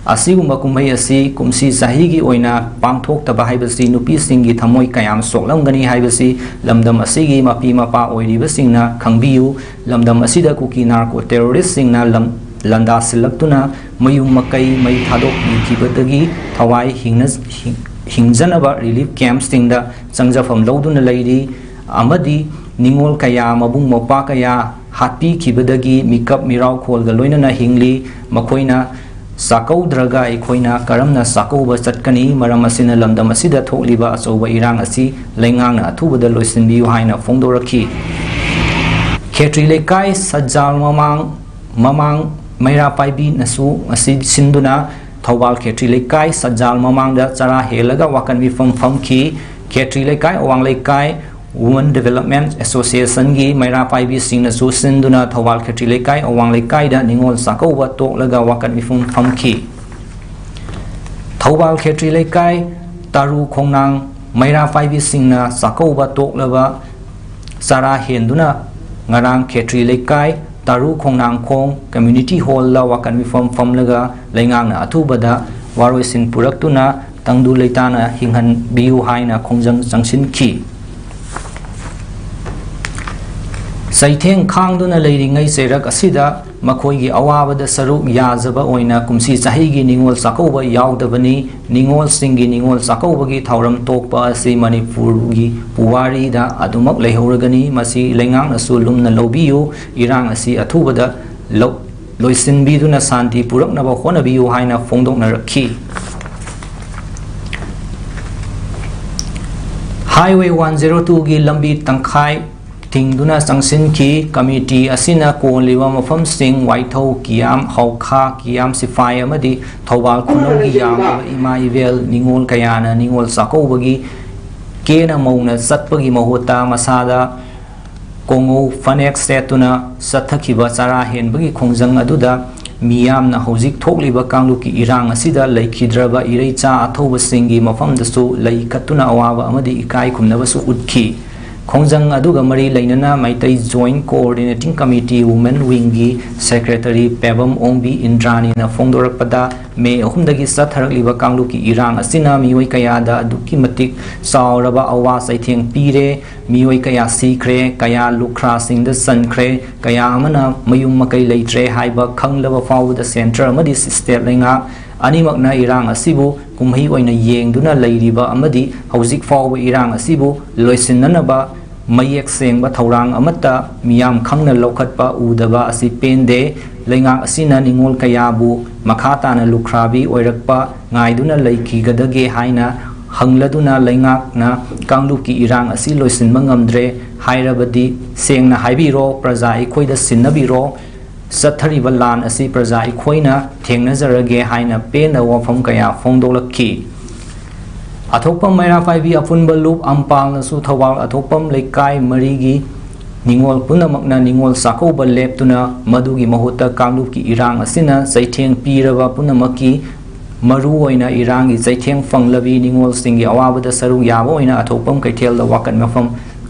ꯑꯁꯤꯒꯨꯝꯕ ꯀꯨꯝꯍꯩ ꯑꯁꯤ ꯀꯨꯝꯁꯤ ꯆꯍꯤꯒꯤ ꯑꯣꯏꯅ ꯄꯥꯡꯊꯣꯛꯇꯕ ꯍꯥꯏꯕꯁꯤ ꯅꯨꯄꯤꯁꯤꯡꯒꯤ ꯊꯃꯣꯏ ꯀꯌꯥꯝ ꯁꯣꯛꯂꯝꯒꯅꯤ ꯍꯥꯏꯕꯁꯤ ꯂꯝꯗꯝ ꯑꯁꯤꯒꯤ ꯃꯄꯤ ꯃꯄꯥ ꯑꯣꯏꯔꯤꯕꯁꯤꯡꯅ ꯈꯪꯕꯤꯌꯨ꯫ ꯂꯝꯗꯝ ꯑꯁꯤꯗ ꯀꯨꯀꯤ ꯅꯥꯔꯀꯣ ꯇꯦꯔꯣꯔꯤꯁꯁꯤꯡꯅ ꯂꯝ, ꯂꯥꯟꯗꯥꯁꯤꯜꯂꯛꯇꯨꯅ ꯃꯌꯨꯝ ꯃꯀꯩ ꯃꯩ ꯊꯥꯗꯣꯛꯄꯤꯈꯤꯕꯗꯒꯤ ꯊꯋꯥꯏ ꯍꯤꯡꯅ-, ꯍꯤꯡ-, ꯍꯤꯡꯖꯅꯕ ꯔꯤꯂꯤꯐ ꯀꯦꯝꯞꯁꯤꯡꯗ ꯆꯪꯖꯐꯝ ꯂꯧꯗꯨꯅ ꯂꯩꯔꯤ ꯑꯃꯗꯤ ꯅꯤꯉꯣꯜ ꯀꯌꯥ, ꯃꯕꯨꯡ ꯃꯧꯄ꯭ꯋꯥ ꯀꯌꯥ ꯍꯥꯠꯄꯤꯈꯤꯕꯗꯒꯤ ꯃꯤꯀꯞ ꯃꯤꯔꯥꯎꯈꯣꯜꯒ ꯂꯣꯏꯅꯅ ꯍꯤꯡꯂꯤ꯫ ꯃꯈꯣꯏꯅ ꯆꯥꯛꯀꯧꯗ꯭ꯔꯒ ꯑꯩꯈꯣꯏꯅ ꯀꯔꯝꯅ ꯆꯥꯛꯀꯧꯕ ꯆꯠꯀꯅꯤ? ꯃꯔꯝ ꯑꯁꯤꯅ ꯂꯝꯗꯝ ꯑꯁꯤꯗ ꯊꯣꯛꯂꯤꯕ ꯑꯆꯧꯕ ꯏꯔꯥꯡ ꯑꯁꯤ ꯂꯩꯉꯥꯛꯅ ꯑꯊꯨꯕꯗ ꯂꯣꯏꯁꯤꯟꯕꯤꯌꯨ ꯍꯥꯏꯅ ꯐꯣꯡꯗꯣꯔꯛꯈꯤ꯫ ꯈꯦꯇ꯭ꯔꯤ ꯂꯩꯀꯥꯏ ꯁꯠꯖꯥꯜ ꯃꯃꯥꯡ ꯃꯃꯥꯡ ꯃꯩꯔꯥ ꯄꯥꯏꯕꯤꯅꯁꯨ ꯉꯁꯤ ꯁꯤꯟꯗꯨꯅ ꯊꯧꯕꯥꯜ ꯈꯦꯇ꯭ꯔꯤ ꯂꯩꯀꯥꯏ ꯁꯠꯖꯥꯜ ꯃꯃꯥꯡꯗ ꯆꯔꯥ ꯍꯦꯜꯂꯒ ꯋꯥꯀꯠ ꯃꯤꯐꯝ ꯐꯝꯈꯤ꯫ ꯈꯦꯇ꯭ꯔꯤ ꯂꯩꯀꯥꯏ ꯑꯋꯥꯡ ꯂꯩꯀꯥꯏ Women Development Associationꯒꯤ ꯃꯩꯔꯥ ꯄꯥꯏꯕꯤꯁꯤꯡꯅꯁꯨ ꯁꯤꯟꯗꯨꯅ ꯊꯧꯕꯥꯜ ꯈꯦꯇ꯭ꯔꯤ ꯂꯩꯀꯥꯏ ꯑꯋꯥꯡ ꯂꯩꯀꯥꯏꯗ ꯅꯤꯉꯣꯜ ꯆꯥꯛꯀꯧꯕ ꯇꯣꯛꯂꯒ ꯋꯥꯀꯠ ꯃꯤꯐꯝ ꯐꯝꯈꯤ꯫ ꯊꯧꯕꯥꯜ ꯈꯦꯇ꯭ꯔꯤ ꯂꯩꯀꯥꯏ ꯇꯥꯔꯨ ꯈꯣꯡꯅꯥꯡ ꯃꯩꯔꯥ ꯄꯥꯏꯕꯤꯁꯤꯡꯅ ꯆꯥꯛꯀꯧꯕ ꯇꯣꯛꯂꯕ ꯆꯔꯥ ꯍꯦꯟꯗꯨꯅ ꯉꯔꯥꯡ ꯈꯦꯇ꯭ꯔꯤ ꯂꯩꯀꯥꯏ ꯇꯥꯔꯨ ꯈꯣꯡꯅꯥꯡꯈꯣꯡ ꯀꯝꯃ꯭ꯌꯨꯅꯤꯇꯤ ꯍꯣꯜꯗ ꯋꯥꯀꯠ ꯃꯤꯐꯝ ꯐꯝꯂꯒ ꯂꯩꯉꯥꯛꯅ ꯑꯊꯨꯕꯗ ꯋꯥꯔꯣꯏꯁꯤꯟ ꯄꯨꯔꯛꯇꯨꯅ ꯇꯪꯗꯨ ꯂꯩꯇꯥꯅ ꯍꯤꯡꯍꯟꯕꯤꯌꯨ ꯍꯥꯏꯅ ꯈꯣꯡꯖꯪ ꯆꯪꯁꯤꯟꯈꯤ꯫ ꯆꯩꯊꯦꯡ ꯈꯥꯡꯗꯨꯅ ꯂꯩꯔꯤꯉꯩ ꯆꯩꯔꯛ ꯑꯁꯤꯗ ꯃꯈꯣꯏꯒꯤ ꯑꯋꯥꯕꯗ ꯁꯔꯨꯛ ꯌꯥꯖꯕ ꯑꯣꯏꯅ ꯀꯨꯝꯁꯤ ꯆꯍꯤꯒꯤ ꯅꯤꯉꯣꯜ ꯆꯥꯛꯀꯧꯕ ꯌꯥꯎꯗꯕꯅꯤ꯫ ꯅꯤꯉꯣꯜꯁꯤꯡꯒꯤ ꯅꯤꯉꯣꯜ ꯆꯥꯛꯀꯧꯕꯒꯤ ꯊꯧꯔꯝ ꯇꯣꯛꯄ ꯑꯁꯤ ꯃꯅꯤꯄꯨꯔꯒꯤ ꯄꯨꯋꯥꯔꯤꯗ ꯑꯗꯨꯃꯛ ꯂꯩꯍꯧꯔꯒꯅꯤ꯫ ꯃꯁꯤ ꯂꯩꯉꯥꯛꯅꯁꯨ ꯂꯨꯝꯅ ꯂꯧꯕꯤꯌꯨ꯫ ꯏꯔꯥꯡ ꯑꯁꯤ ꯑꯊꯨꯕꯗ ꯂꯧ-, ꯂꯣꯏꯁꯤꯟꯕꯤꯗꯨꯅ ꯁꯥꯟꯇꯤ ꯄꯨꯔꯛꯅꯕ ꯍꯣꯠꯅꯕꯤꯌꯨ ꯍꯥꯏꯅ ꯐꯣꯡꯗꯣꯛꯅꯔꯛꯈꯤ꯫ Highway one zero twoꯒꯤ ꯂꯝꯕꯤ ꯇꯪꯈꯥꯏ ꯊꯤꯡꯗꯨꯅ ꯆꯪꯁꯤꯟꯈꯤ꯫ ꯀꯃꯤꯇꯤ ꯑꯁꯤꯅ ꯀꯣꯜꯂꯤꯕ ꯃꯐꯝꯁꯤꯡ ꯋꯥꯏꯊꯧ, ꯀꯤꯌꯥꯝ, ꯍꯧꯈꯥ, ꯀꯤꯌꯥꯝ ꯁꯤꯐꯥꯏ ꯑꯃꯗꯤ ꯊꯧꯕꯥꯜ ꯈꯨꯅꯧꯒꯤ ꯌꯥꯝꯂꯕ ꯏꯃꯥ ꯏꯕꯦꯜ ꯅꯤꯉꯣꯜ ꯀꯌꯥꯅ ꯅꯤꯉꯣꯜ ꯆꯥꯛꯀꯧꯕꯒꯤ ꯀꯦꯅ ꯃꯧꯅ ꯆꯠꯄꯒꯤ ꯃꯍꯨꯠꯇ ꯃꯁꯥꯗ ꯀꯣꯡꯉꯧ ꯐꯅꯦꯛ ꯁꯦꯠꯇꯨꯅ ꯆꯠꯊꯈꯤꯕ ꯆꯔꯥ ꯍꯦꯟꯕꯒꯤ ꯈꯣꯡꯖꯪ ꯑꯗꯨꯗ ꯃꯤꯌꯥꯝꯅ ꯍꯧꯖꯤꯛ ꯊꯣꯛꯂꯤꯕ ꯀꯥꯡꯂꯨꯞꯀꯤ ꯏꯔꯥꯡ ꯑꯁꯤꯗ ꯂꯩꯈꯤꯗ꯭ꯔꯕ ꯏꯔꯩꯆꯥ ꯑꯊꯧꯕꯁꯤꯡꯒꯤ ꯃꯐꯝꯗꯁꯨ ꯂꯩ ꯀꯠꯇꯨꯅ ꯑꯋꯥꯕ ꯑꯃꯗꯤ ꯏꯀꯥꯏ ꯈꯨꯝꯅꯕꯁꯨ ꯎꯠꯈꯤ꯫ ꯈꯣꯡꯖꯪ ꯑꯗꯨꯒ ꯃꯔꯤ ꯂꯩꯅꯅ Meitei Joint Coordinating Committee Women Wingꯒꯤ Secretary Pebam ꯑꯣꯡꯕꯤ ꯏꯟꯗ꯭ꯔꯥꯅꯤꯅ ꯐꯣꯡꯗꯣꯔꯛꯄꯗ, ꯃꯦ ꯑꯍꯨꯝꯗꯒꯤ ꯆꯠꯊꯔꯛꯂꯤꯕ ꯀꯥꯡꯂꯨꯞꯀꯤ ꯏꯔꯥꯡ ꯑꯁꯤꯅ ꯃꯤꯑꯣꯏ ꯀꯌꯥꯗ ꯑꯗꯨꯛꯀꯤ ꯃꯇꯤꯛ ꯆꯥꯎꯔꯕ ꯑꯋꯥ ꯆꯩꯊꯦꯡ ꯄꯤꯔꯦ꯫ ꯃꯤꯑꯣꯏ ꯀꯌꯥ ꯁꯤꯈ꯭ꯔꯦ, ꯀꯌꯥ ꯂꯨꯈ꯭ꯔꯥꯁꯤꯡꯗ ꯆꯟꯈ꯭ꯔꯦ, ꯀꯌꯥ ꯑꯃꯅ ꯃꯌꯨꯝ ꯃꯀꯩ ꯂꯩꯇ꯭ꯔꯦ ꯍꯥꯏꯕ ꯈꯪꯂꯕ ꯐꯥꯎꯕꯗ centre ꯑꯃꯗꯤ state ꯂꯩꯉꯥꯛ ꯑꯅꯤꯃꯛꯅ ꯏꯔꯥꯡ ꯑꯁꯤꯕꯨ ꯀꯨꯝꯍꯩ ꯑꯣꯏꯅ ꯌꯦꯡꯗꯨꯅ ꯂꯩꯔꯤꯕ ꯑꯃꯗꯤ ꯍꯧꯖꯤꯛ ꯐꯥꯎꯕ ꯏꯔꯥꯡ ꯑꯁꯤꯕꯨ ꯂꯣꯏꯁꯤꯟꯅꯅꯕ ꯃꯌꯦꯛ ꯁꯦꯡꯕ ꯊꯧꯔꯥꯡ ꯑꯃꯠꯇ ꯃꯤꯌꯥꯝ ꯈꯪꯅ ꯂꯧꯈꯠꯄ ꯎꯗꯕ ꯑꯁꯤ ꯄꯦꯟꯗꯦ꯫ ꯂꯩꯉꯥꯛ ꯑꯁꯤꯅ ꯅꯤꯡꯉꯣꯜ ꯀꯌꯥꯕꯨ ꯃꯈꯥ ꯇꯥꯅ ꯂꯨꯈ꯭ꯔꯥꯕꯤ ꯑꯣꯏꯔꯛꯄ ꯉꯥꯏꯗꯨꯅ ꯂꯩꯈꯤꯒꯗꯒꯦ ꯍꯥꯏꯅ ꯍꯪꯂꯗꯨꯅ ꯂꯩꯉꯥꯛꯅ ꯀꯥꯡꯂꯨꯞꯀꯤ ꯏꯔꯥꯡ ꯑꯁꯤ ꯂꯣꯏꯁꯤꯟꯕ ꯉꯝꯗ꯭ꯔꯦ ꯍꯥꯏꯔꯕꯗꯤ ꯁꯦꯡꯅ ꯍꯥꯏꯕꯤꯔꯣ, ꯄ꯭ꯔꯖꯥ ꯑꯩꯈꯣꯏꯗ ꯁꯤꯟꯅꯕꯤꯔꯣ꯫ ꯆꯠꯊꯔꯤꯕ ꯂꯥꯟ ꯑꯁꯤ ꯄ꯭ꯔꯖꯥ ꯑꯩꯈꯣꯏꯅ ꯊꯦꯡꯅꯖꯔꯒꯦ ꯍꯥꯏꯅ ꯄꯦꯟꯗꯕ ꯋꯥꯐꯝ ꯀꯌꯥ ꯐꯣꯡꯗꯣꯛꯂꯛꯈꯤ꯫ ꯑꯊꯣꯛꯄꯝ ꯃꯩꯔꯥ ꯄꯥꯏꯕꯤ ꯑꯄꯨꯟꯕ ꯂꯨꯞ ꯑꯝꯄꯥꯜꯅꯁꯨ ꯊꯧꯕꯥꯜ ꯑꯊꯣꯛꯄꯝ ꯂꯩꯀꯥꯏ ꯃꯔꯤꯒꯤ ꯅꯤꯡꯉꯣꯜ ꯄꯨꯝꯅꯃꯛꯅ ꯅꯤꯡꯉꯣꯜ ꯆꯥꯛꯀꯧꯕ ꯂꯦꯞꯇꯨꯅ ꯃꯗꯨꯒꯤ ꯃꯍꯨꯠꯇ ꯀꯥꯡꯂꯨꯞꯀꯤ ꯏꯔꯥꯡ ꯑꯁꯤꯅ ꯆꯩꯊꯦꯡ ꯄꯤꯔꯕ ꯄꯨꯝꯅꯃꯛꯀꯤ ꯃꯔꯨ ꯑꯣꯏꯅ ꯏꯔꯥꯡꯒꯤ ꯆꯩꯊꯦꯡ ꯐꯪꯂꯕꯤ ꯅꯤꯡꯉꯣꯜꯁꯤꯡꯒꯤ ꯑꯋꯥꯕꯗ ꯁꯔꯨꯛ ꯌꯥꯕ ꯑꯣꯏꯅ ꯑꯊꯣꯛꯄꯝ ꯀꯩꯊꯦꯜꯗ ꯋꯥꯀꯠ ꯃꯐꯝ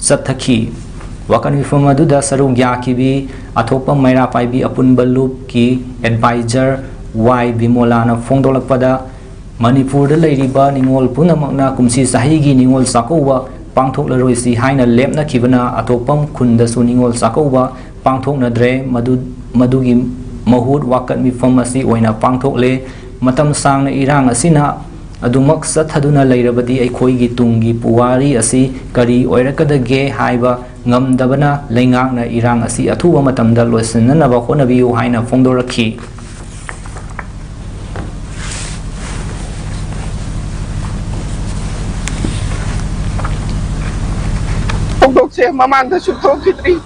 ꯆꯠꯊꯈꯤ꯫ ꯋꯥꯀꯠ ꯃꯤꯐꯝ ꯑꯗꯨꯗ ꯁꯔꯨꯛ ꯌꯥꯈꯤꯕꯤ ꯑꯊꯣꯛꯄꯝ ꯃꯩꯔꯥ ꯄꯥꯏꯕꯤ ꯑꯄꯨꯟꯕ ꯂꯨꯞꯀꯤ ꯑꯦꯗꯚꯥꯏꯖꯔ ꯋꯥꯏ ꯕꯤꯃꯣꯂꯥꯅ ꯐꯣꯡꯗꯣꯛꯂꯛꯄꯗ, ꯃꯅꯤꯄꯨꯔꯗ ꯂꯩꯔꯤꯕ ꯅꯤꯡꯉꯣꯜ ꯄꯨꯝꯅꯃꯛꯅ ꯀꯨꯝꯁꯤ ꯆꯍꯤꯒꯤ ꯅꯤꯡꯉꯣꯜ ꯆꯥꯛꯀꯧꯕ ꯄꯥꯡꯊꯣꯛꯂꯔꯣꯏꯁꯤ ꯍꯥꯏꯅ ꯂꯦꯞꯅꯈꯤꯕꯅ ꯑꯊꯣꯛꯄꯝ ꯈꯨꯟꯗꯁꯨ ꯅꯤꯡꯉꯣꯜ ꯆꯥꯛꯀꯧꯕ ꯄꯥꯡꯊꯣꯛꯅꯗ꯭ꯔꯦ꯫ ꯃꯗꯨ, ꯃꯗꯨꯒꯤ ꯃꯍꯨꯠ ꯋꯥꯀꯠ ꯃꯤꯐꯝ ꯑꯁꯤ ꯑꯣꯏꯅ ꯄꯥꯡꯊꯣꯛꯂꯦ꯫ ꯃꯇꯝ ꯁꯥꯡꯅ ꯏꯔꯥꯡ ꯑꯁꯤꯅ ꯑꯗꯨꯃꯛ ꯆꯠꯊꯗꯨꯅ ꯂꯩꯔꯕꯗꯤ ꯑꯩꯈꯣꯏꯒꯤ ꯇꯨꯡꯒꯤ ꯄꯨꯋꯥꯔꯤ ꯑꯁꯤ ꯀꯔꯤ ꯑꯣꯏꯔꯛꯀꯗꯒꯦ ꯍꯥꯏꯕ ꯉꯝꯗꯕꯅ ꯂꯩꯉꯥꯛꯅ ꯏꯔꯥꯡ ꯑꯁꯤ ꯑꯊꯨꯕ ꯃꯇꯝꯗ ꯂꯣꯏꯁꯤꯟꯅꯅꯕ ꯍꯣꯠꯅꯕꯤꯌꯨ ꯍꯥꯏꯅ ꯐꯣꯡꯗꯣꯔꯛꯈꯤ꯫ ꯊꯧꯗꯣꯛꯁꯦ ꯃꯃꯥꯡꯗꯁꯨ ꯊꯣꯛꯈꯤꯗ꯭ꯔꯤ,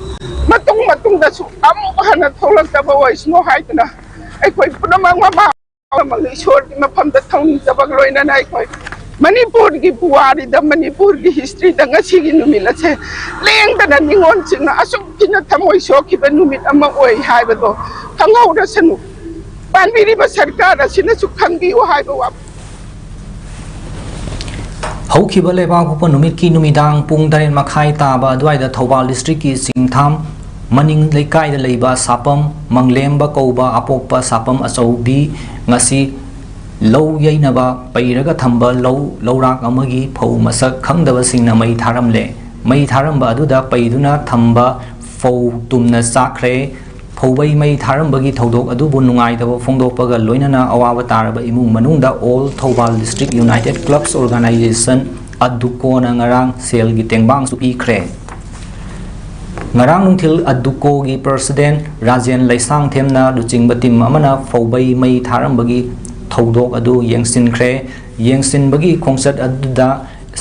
ꯃꯇꯨꯡ ꯃꯇꯨꯡꯗꯁꯨ ꯑꯃꯨꯛ ꯍꯟꯅ ꯊꯣꯛꯂꯛꯇꯕ ꯑꯣꯏꯁꯅꯨ ꯍꯥꯏꯗꯨꯅ ꯑꯩꯈꯣꯏ ꯄꯨꯝꯅꯃꯛ ꯃꯃꯥ ꯄꯨꯝꯅꯃꯛ ꯏꯁꯣꯔꯒꯤ ꯃꯐꯝꯗ ꯊꯧꯅꯤꯖꯕꯒ ꯂꯣꯏꯅꯅ ꯑꯩꯈꯣꯏ ꯃꯅꯤꯄꯨꯔꯒꯤ ꯄꯨꯋꯥꯔꯤꯗ, ꯃꯅꯤꯄꯨꯔꯒꯤ ꯍꯤꯁꯇ꯭ꯔꯤꯗ ꯉꯁꯤꯒꯤ ꯅꯨꯃꯤꯠ ꯑꯁꯦ ꯂꯦꯡꯗꯅ ꯅꯤꯉꯣꯜꯁꯤꯡꯅ ꯑꯁꯨꯛ ꯊꯤꯅ ꯊꯃꯣꯏ ꯁꯣꯛꯈꯤꯕ ꯅꯨꯃꯤꯠ ꯑꯃ ꯑꯣꯏ ꯍꯥꯏꯕꯗꯣ ꯈꯪꯍꯧꯔꯁꯅꯨ꯫ ꯄꯥꯟꯕꯤꯔꯤꯕ ꯁꯔꯀꯥꯔ ꯑꯁꯤꯅꯁꯨ ꯈꯪꯕꯤꯌꯨ ꯍꯥꯏꯕ ꯋꯥꯐꯝ꯫ ꯍꯧꯈꯤꯕ ꯂꯩꯕꯥꯛꯄꯣꯛꯄ ꯅꯨꯃꯤꯠꯀꯤ ꯅꯨꯃꯤꯗꯥꯡ ꯄꯨꯡ ꯇꯔꯦꯠ ꯃꯈꯥꯏ ꯇꯥꯕ ꯑꯗꯨꯋꯥꯏꯗ ꯊꯧꯕꯥꯜ ꯗꯤꯁꯇ꯭ꯔꯤꯛꯀꯤ ꯆꯤꯡꯊꯥꯝ ꯃꯅꯤꯡ ꯂꯩꯀꯥꯏꯗ ꯂꯩꯕ ꯁꯥꯄꯝ ꯃꯪꯂꯦꯝꯕ ꯀꯧꯕ ꯑꯄꯣꯛꯄ ꯁꯥꯄꯝ ꯑꯆꯧꯕꯤ ꯉꯁꯤ ꯂꯧ ꯌꯩꯅꯕ ꯄꯩꯔꯒ ꯊꯝꯕ ꯂꯧ ꯂꯧꯔꯥꯛ ꯑꯃꯒꯤ ꯐꯧ ꯃꯁꯛ ꯈꯪꯗꯕꯁꯤꯡꯅ ꯃꯩ ꯊꯥꯔꯝꯂꯦ꯫ ꯃꯩ ꯊꯥꯔꯝꯕ ꯑꯗꯨꯗ ꯄꯩꯗꯨꯅ ꯊꯝꯕ ꯐꯧ ꯇꯨꯝꯅ ꯆꯥꯛꯈ꯭ꯔꯦ꯫ ꯐꯧꯕꯩ ꯃꯩ ꯊꯥꯔꯝꯕꯒꯤ ꯊꯧꯗꯣꯛ ꯑꯗꯨꯕꯨ ꯅꯨꯡꯉꯥꯏꯇꯕ ꯐꯣꯡꯗꯣꯛꯄꯒ ꯂꯣꯏꯅꯅ ꯑꯋꯥꯕ ꯇꯥꯔꯕ ꯏꯃꯨꯡ ꯃꯅꯨꯡꯗ All Thoubal District United Clubs Organization, ꯑꯗꯨꯀꯣꯅ ꯉꯔꯥꯡ ꯁꯦꯜꯒꯤ ꯇꯦꯡꯕꯥꯡꯁꯨ ꯄꯤꯈ꯭ꯔꯦ꯫ ꯉꯔꯥꯡ ꯅꯨꯡꯊꯤꯜ ꯑꯗꯨꯀꯣꯒꯤ President ꯔꯥꯖꯦꯟ ꯂꯩꯁꯥꯡꯊꯦꯝꯅ ꯂꯨꯆꯤꯡꯕ team ꯑꯃꯅ ꯐꯧꯕꯩ ꯃꯩ ꯊꯥꯔꯝꯕꯒꯤ ꯊꯧꯗꯣꯛ ꯑꯗꯨ ꯌꯦꯡꯁꯤꯟꯈ꯭ꯔꯦ꯫ ꯌꯦꯡꯁꯤꯟꯕꯒꯤ ꯈꯣꯡꯆꯠ ꯑꯗꯨꯗ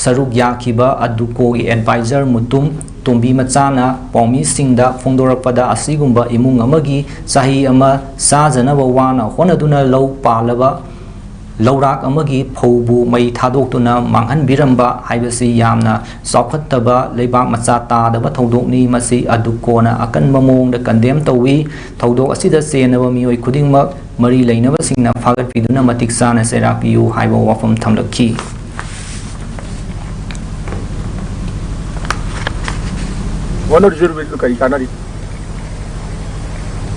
ꯁꯔꯨꯛ ꯌꯥꯈꯤꯕ ꯑꯗꯨꯀꯣꯒꯤ advisor ꯃꯨꯇꯨꯝ ꯇꯣꯝꯕꯤ ꯃꯆꯥꯅ ꯄꯥꯎꯃꯤꯁꯤꯡꯗ ꯐꯣꯡꯗꯣꯔꯛꯄꯗ, ꯑꯁꯤꯒꯨꯝꯕ ꯏꯃꯨꯡ ꯑꯃꯒꯤ ꯆꯍꯤ ꯑꯃ ꯆꯥꯖꯅꯕ ꯋꯥꯅ ꯍꯣꯠꯅꯗꯨꯅ ꯂꯧ ꯄꯥꯜꯂꯕ ꯂꯧꯔꯥꯛ ꯑꯃꯒꯤ ꯐꯧꯕꯨ ꯃꯩ ꯊꯥꯗꯣꯛꯇꯨꯅ ꯃꯥꯡꯍꯟꯕꯤꯔꯝꯕ ꯍꯥꯏꯕꯁꯤ ꯌꯥꯝꯅ ꯆꯥꯎꯈꯠꯇꯕ, ꯂꯩꯕꯥꯛ ꯃꯆꯥ ꯇꯥꯗꯕ ꯊꯧꯗꯣꯛꯅꯤ꯫ ꯃꯁꯤ ꯑꯗꯨꯀꯣꯅ ꯑꯀꯟꯕ ꯃꯑꯣꯡꯗ condemn ꯇꯧꯏ꯫ ꯊꯧꯗꯣꯛ ꯑꯁꯤꯗ ꯆꯦꯟꯅꯕ ꯃꯤꯑꯣꯏ ꯈꯨꯗꯤꯡꯃꯛ ꯃꯔꯤ ꯂꯩꯅꯕꯁꯤꯡꯅ ꯐꯥꯒꯠꯄꯤꯗꯨꯅ ꯃꯇꯤꯛ ꯆꯥꯅ ꯆꯩꯔꯥꯛ ꯄꯤꯌꯨ ꯍꯥꯏꯕ ꯋꯥꯐꯝ ꯊꯝꯂꯛꯈꯤ꯫ ꯍꯣꯠꯅꯔꯤꯁꯤꯕꯨ ꯀꯔꯤ ꯀꯥꯟꯅꯔꯤ?